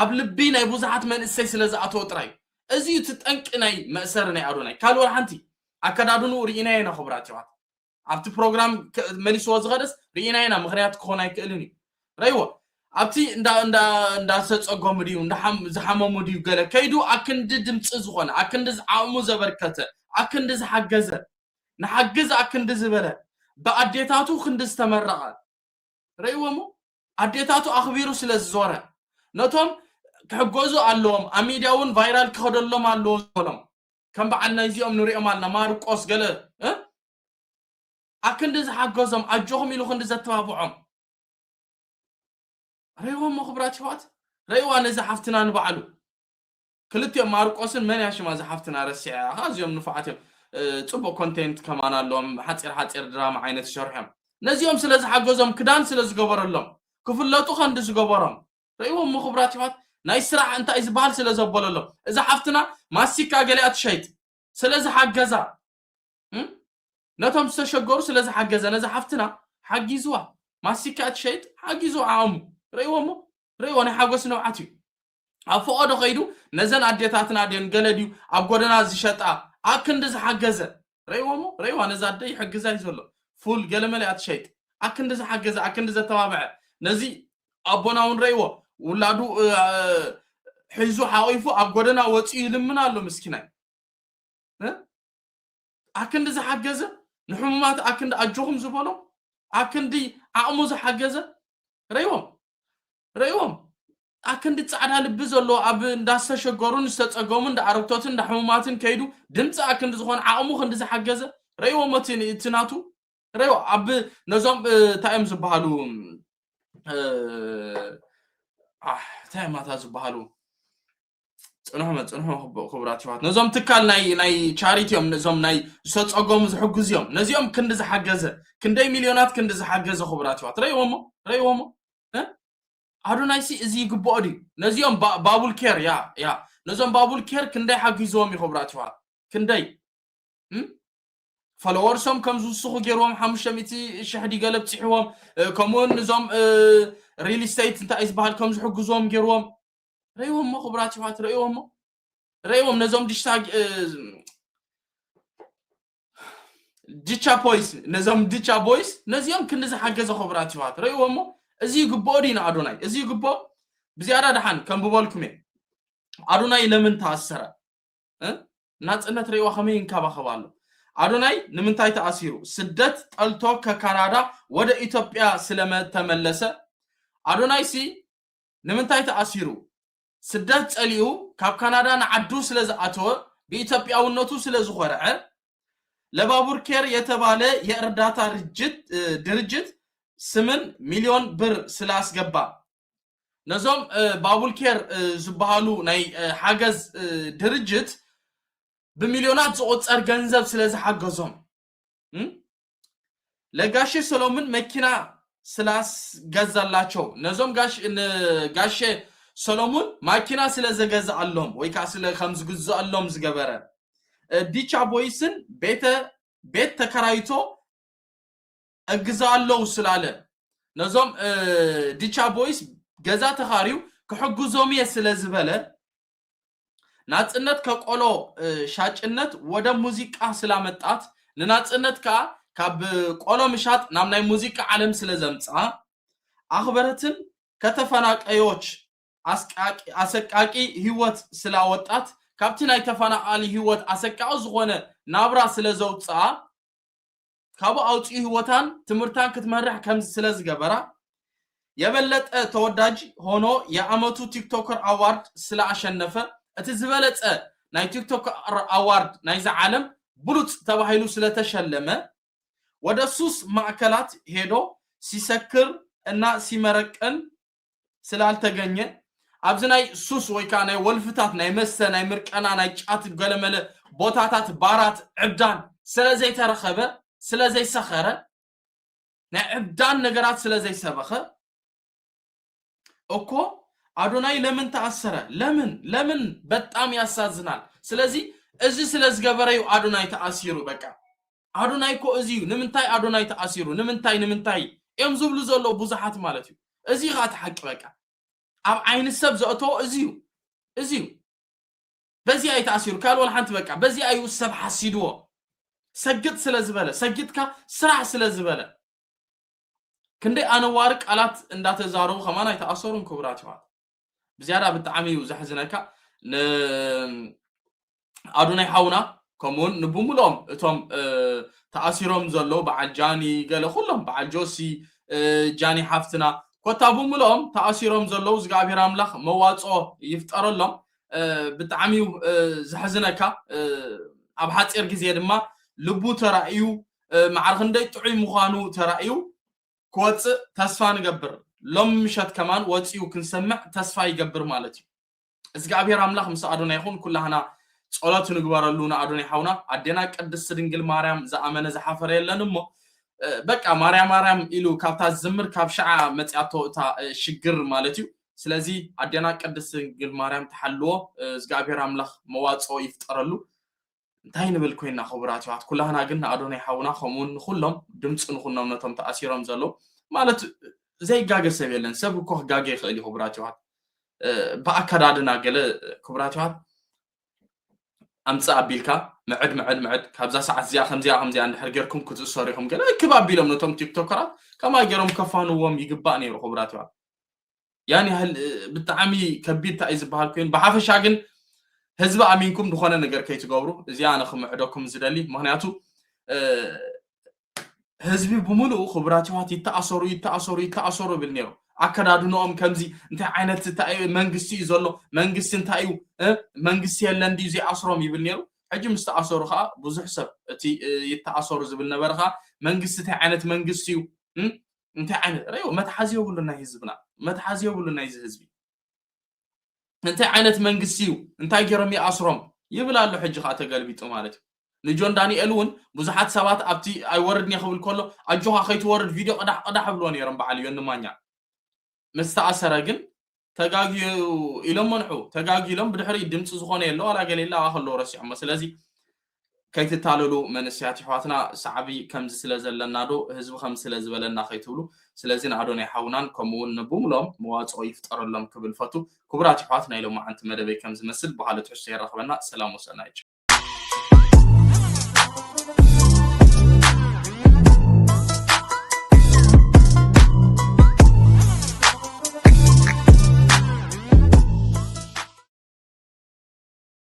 ኣብ ልቢ ናይ ብዙሓት መንእሰይ ስለ ዝኣተወ ጥራይ እዚ እዩ እቲ ጠንቂ ናይ መእሰሪ ናይ ኣዶናይ። ካልእ ወላ ሓንቲ ኣከዳድንኡ ርኢናዮ ኢና ክቡራት ይዋት ኣብቲ ፕሮግራም መሊስዎ ዝኸደስ ርኢናዮ ኢና። ምክንያት ክኾን ኣይክእልን እዩ። ረይዎ ኣብቲ እንዳሰፀጎሙ ድዩ ዝሓመሙ ድዩ ገለ ከይዱ ኣክንዲ ድምፂ ዝኾነ ኣክንዲ ዓቕሙ ዘበርከተ ኣክንዲ ዝሓገዘ ንሓግዝ ኣክንዲ ዝበለ ብኣዴታቱ ክንዲ ዝተመረቐ ረይዎሞ ኣዴታቱ ኣኽቢሩ ስለ ዝዞረ ነቶም ክሕገዙ ኣለዎም ኣብ ሚድያ እውን ቫይራል ክኸደሎም ኣለዎ ዝበሎም ከም በዓል ናይዚኦም ንሪኦም ኣለና ማርቆስ ገለ ኣክንዲ ዝሓገዞም ኣጆኹም ኢሉ ክንዲ ዘተባብዖም ረይዎሞ ክቡራት ይሕዋት ረይዋ ነዚ ሓፍትና ንባዕሉ ክልቲኦም ማርቆስን መን እያ ሽማ ዝሓፍትና ረሲዐ እዚኦም ንፉዓት እዮም። ፅቡቅ ኮንቴንት ከማን ኣለዎም ሓፂር ሓፂር ድራማ ዓይነት ይሰርሑ እዮም። ነዚኦም ስለ ዝሓገዞም ክዳን ስለ ዝገበረሎም ክፍለጡ ከንዲ ዝገበሮም ረእዎም ምክቡራት ይዋት ናይ ስራሕ እንታይ ዝበሃል ስለ ዘበለሎም እዛ ሓፍትና ማሲካ ገሊኣ ትሸይጥ ስለ ዝሓገዛ ነቶም ዝተሸገሩ ስለ ዝሓገዘ ነዛ ሓፍትና ሓጊዝዋ ማሲካ ትሸይጥ ሓጊዝዋ ዓቐሙ ረእዎ እሞ ረእዎ ናይ ሓጎስ ንብዓት እዩ ኣብ ፈቐዶ ከይዱ ነዘን ኣዴታትና ድን ገለ ድዩ ኣብ ጎደና ዝሸጣ ኣክንዲ ዝሓገዘ ረእዎ እሞ ረእዋ ነዛ ኣደ ይሕግዛ እዩ ዘሎ ፉል ገለመለ እያ ትሸይጥ ኣክንዲ ዝሓገዘ ኣክንዲ ዘተባብዐ ነዚ ኣቦና እውን ረእዎ ውላዱ ሒዙ ሓቂፉ ኣብ ጎደና ወፂኡ ይልምን ኣሎ ምስኪናይ ኣክንዲ ዝሓገዘ ንሕሙማት ኣክንዲ ኣጆኹም ዝበሎም ኣክንዲ ዓቕሙ ዝሓገዘ ረይዎም ረይዎም ኣክንዲ ፃዕዳ ልቢ ዘለዎ ኣብ እንዳዝተሸገሩን ዝተፀገሙ እንዳ ኣረግቶትን እንዳ ሕሙማትን ከይዱ ድምፂ ኣክንዲ ዝኾነ ዓቕሙ ክንዲ ዝሓገዘ ረይዎም እቲ ናቱ ረይዎ ኣብ ነዞም እንታይ እዮም ዝበሃሉ እንታይ ማታ ዝበሃሉ ፅንሑ መፅንሑ ክቡራት ይዋት ነዞም ትካል ናይ ናይ ቻሪቲ እዮም ነዞም ናይ ዝተፀገሙ ዝሕግዙ እዮም ነዚኦም ክንዲ ዝሓገዘ ክንደይ ሚልዮናት ክንዲ ዝሓገዘ ክቡራት ይዋት ረይዎሞ ረይዎሞ ኣዶናይሲ እዚ ይግብኦ ድዩ ነዚኦም ባቡል ኬር ያ ያ ነዞም ባቡል ኬር ክንደይ ሓጊዝዎም እዩ ክቡራት ይዋት ክንደይ ፎሎወርሶም ከም ዝውስኹ ገይርዎም ሓሙሽተ ሚእቲ ሽሕ ዲገለ ብፂሕዎም ከምኡውን እዞም ሪል ስቴት እንታይ ዝበሃል ከም ዝሕግዝዎም ገይርዎም ረእዎም ሞ ክቡራት ይዋት ረእዎም ሞ ረእዎም ነዞም ድሽታ ድቻ ቦይስ ነዞም ድቻ ቦይስ ነዚኦም ክንዲ ዝሓገዘ ክቡራት ይዋት ረእዎም ሞ እዚ ይግብኦ ድዩ ንኣዶናይ እዚ ይግብኦ ብዝያዳ ደሓን ከም ብበልኩም እየ ኣዶናይ ለምን ተኣሰረ ናፅነት ረእዋ ከመይ ይንከባኸብ ኣሎ ኣዶናይ ንምንታይ ተኣሲሩ ስደት ጠልቶ ከካናዳ ወደ ኢትዮጵያ ስለመተመለሰ ኣዶናይ ሲ ንምንታይ ተኣሲሩ ስደት ፀሊኡ ካብ ካናዳ ንዓዱ ስለ ዝኣተወ ብኢትዮጵያውነቱ ስለ ዝኾርዐ ለባቡር ኬር የተባለ የእርዳታ ድርጅት ስምን ሚሊዮን ብር ስላስገባ ነዞም ባቡል ኬር ዝበሃሉ ናይ ሓገዝ ድርጅት ብሚልዮናት ዝቁፀር ገንዘብ ስለ ዝሓገዞም ለጋሼ ሰሎሙን መኪና ስላስገዛላቸው ነዞም ጋሼ ሰሎሙን ማኪና ስለ ዘገዝኣሎም ወይ ከዓ ስለ ከም ዝግዝኣሎም ዝገበረ ዲቻ ቦይስን ቤተ ቤት ተከራይቶ እግዛኣለው ስላለ ነዞም ዲቻ ቦይስ ገዛ ተኻርዩ ክሕግዞም እየ ስለ ዝበለ ናጽነት ከቆሎ ሻጭነት ወደ ሙዚቃ ስላመጣት ንናጽነት ከኣ ካብ ቆሎ ምሻጥ ናብ ናይ ሙዚቃ ዓለም ስለ ዘምጽኣ ኣኽበረትን ከተፈናቀዮች አሰቃቂ ህይወት ስላወጣት ካብቲ ናይ ተፈናቃሊ ህይወት አሰቃቂ ዝኾነ ናብራ ስለ ዘውፅኣ ካብኡ ኣውፅኡ ህይወታን ትምህርታን ክትመርሕ ከም ስለ ዝገበራ የበለጠ ተወዳጅ ሆኖ የዓመቱ ቲክቶከር ኣዋርድ ስለ ኣሸነፈ እቲ ዝበለጸ ናይ ቲክቶክ ኣዋርድ ናይዚ ዓለም ብሉጽ ተባሂሉ ስለተሸለመ ወደ ሱስ ማእከላት ሄዶ ሲሰክር እና ሲመረቅን ስላልተገኘ ኣብዚ ናይ ሱስ ወይ ከዓ ናይ ወልፍታት ናይ መስተ ናይ ምርቀና ናይ ጫት ገለመለ ቦታታት ባራት ዕብዳን ስለ ዘይተረኸበ ስለ ዘይሰኸረ ናይ ዕብዳን ነገራት ስለ ዘይሰበኸ እኮ ኣዶናይ ለምን ተኣሰረ? ለምን ለምን? በጣም ያሳዝናል። ስለዚህ እዚ ስለ ዝገበረ እዩ ኣዶናይ ተኣሲሩ። በቃ ኣዶናይ እኮ እዚ እዩ። ንምንታይ ኣዶናይ ተኣሲሩ? ንምንታይ ንምንታይ እዮም ዝብሉ ዘለዉ ብዙሓት ማለት እዩ። እዚ እዩ ከዓ እቲ ሓቂ። በቃ ኣብ ዓይኒ ሰብ ዘእተዎ እዚ እዩ። እዚ እዩ። በዚኣ እዩ ተኣሲሩ። ካልእ ወላ ሓንቲ በቃ በዚኣ እዩ ሰብ ሓሲድዎ። ሰግጥ ስለ ዝበለ ሰጊጥካ ስራሕ ስለ ዝበለ ክንደይ ኣነዋሪ ቃላት እንዳተዛረቡ ከማን ኣይተኣሰሩን ክቡራት ይዋት ብዝያዳ ብጣዕሚ እዩ ዘሕዝነካ ንኣዶናይ ሓውና ከምኡውን ንብሙልኦም እቶም ተኣሲሮም ዘለዉ በዓል ጃኒ ገለ ኩሎም በዓል ጆሲ ጃኒ ሓፍትና ኮታ ብሙልኦም ተኣሲሮም ዘለዉ እግዚኣብሔር ኣምላኽ መዋፅኦ ይፍጠረሎም ብጣዕሚ እዩ ዘሕዝነካ ኣብ ሓፂር ግዜ ድማ ልቡ ተራእዩ ማዕረ ክንደይ ጥዑይ ምዃኑ ተራእዩ ክወፅእ ተስፋ ንገብር። ሎም ምሸት ከማን ወፂኡ ክንሰምዕ ተስፋ ይገብር ማለት እዩ። እግዚኣብሔር ኣምላኽ ምስ ኣዶና ይኹን። ኩላህና ጸሎት ንግበረሉ ንኣዶና ይሓውና። ኣዴና ቅድስት ድንግል ማርያም ዝኣመነ ዝሓፈረ የለን እሞ በቃ ማርያም ማርያም ኢሉ ካብታ ዝምር ካብ ሸዓ መጽያቶ እታ ሽግር ማለት እዩ። ስለዚ ኣዴና ቅድስት ድንግል ማርያም ትሓልዎ እግዚኣብሔር ኣምላኽ መዋጽኦ ይፍጠረሉ። እንታይ ንብል ኮይና ክቡራት ይዋት ኩላህና ግን ንኣዶናይ ሓውና ከምኡውን ንኩሎም ድምፂ ንኩኖም ነቶም ተኣሲሮም ዘለዉ ማለት ዘይጋገ ሰብ የለን ሰብ እኮ ክጋገ ይኽእል እዩ ክቡራት ይዋት ብኣከዳድና ገለ ክቡራት ይዋት ኣምፅእ ኣቢልካ ምዕድ ምዕድ ምዕድ ካብዛ ሰዓት እዚኣ ከምዚኣ ከምዚኣ እንድሕር ጌርኩም ክትእሰሩ ኢኹም ገለ ክብ ኣቢሎም ነቶም ቲክቶከራት ከማይ ገይሮም ከፋንዎም ይግባእ ነይሩ ክቡራት ይዋት ያን ያህል ብጣዕሚ ከቢድ እንታይ እዩ ዝበሃል ኮይኑ ብሓፈሻ ግን ህዝቢ ኣሚንኩም ዝኾነ ነገር ከይትገብሩ እዚ ኣነ ክምዕደኩም ዝደሊ ምክንያቱ ህዝቢ ብምሉኡ ክቡራት ይዋት ይተኣሰሩ ይተኣሰሩ ይተኣሰሩ ይብል ነይሩ ኣከዳድንኦም ከምዚ እንታይ ዓይነት መንግስቲ እዩ ዘሎ መንግስቲ እንታይ እዩ መንግስቲ የለን ድዩ ዘይኣስሮም ይብል ነይሩ ሕጂ ምስ ተኣሰሩ ከዓ ብዙሕ ሰብ እቲ ይተኣሰሩ ዝብል ነበረ ከዓ መንግስቲ እንታይ ዓይነት መንግስቲ እዩ እንታይ ዓይነት ሪኦ መትሓዚ የብሉ ናይ ህዝብና መትሓዚ የብሉ ናይዚ ህዝቢ እንታይ ዓይነት መንግስቲ እዩ እንታይ ገይሮም ይኣስሮም ይብል ኣሎ ሕጂ ከዓ ተገልቢጡ ማለት እዩ ንጆን ዳንኤል እውን ብዙሓት ሰባት ኣብቲ ኣይወርድን ክብል ከሎ ኣጆኻ ከይትወርድ ቪድዮ ቅዳሕ ቅዳሕ ብልዎ ነይሮም በዓል ዮኒ ማኛ ምስ ተኣሰረ ግን ተጋግዩ ኢሎም መንሑ ተጋግዩ ኢሎም ብድሕሪ ድምፂ ዝኾነ የለ ዋላ ገለ የለ ኣዋ ከለዎ ረሲዖሞ ስለዚ ከይትታለሉ መንእሰያት ይሕዋትና ሳዕቢ ከምዚ ስለ ዘለና ዶ ህዝቢ ከምዚ ስለ ዝበለና ከይትብሉ ስለዚ ንኣዶናይ ሓውናን ከምኡ እውን ንብሙሎም መዋፅኦ ይፍጠረሎም ክብል ፈቱ ክቡራት ይሕዋት ናይ ሎማዓንቲ መደበይ ከም ዝመስል ብካልእ ትሕዝቶ የራኽበና ሰላም ወሰናይ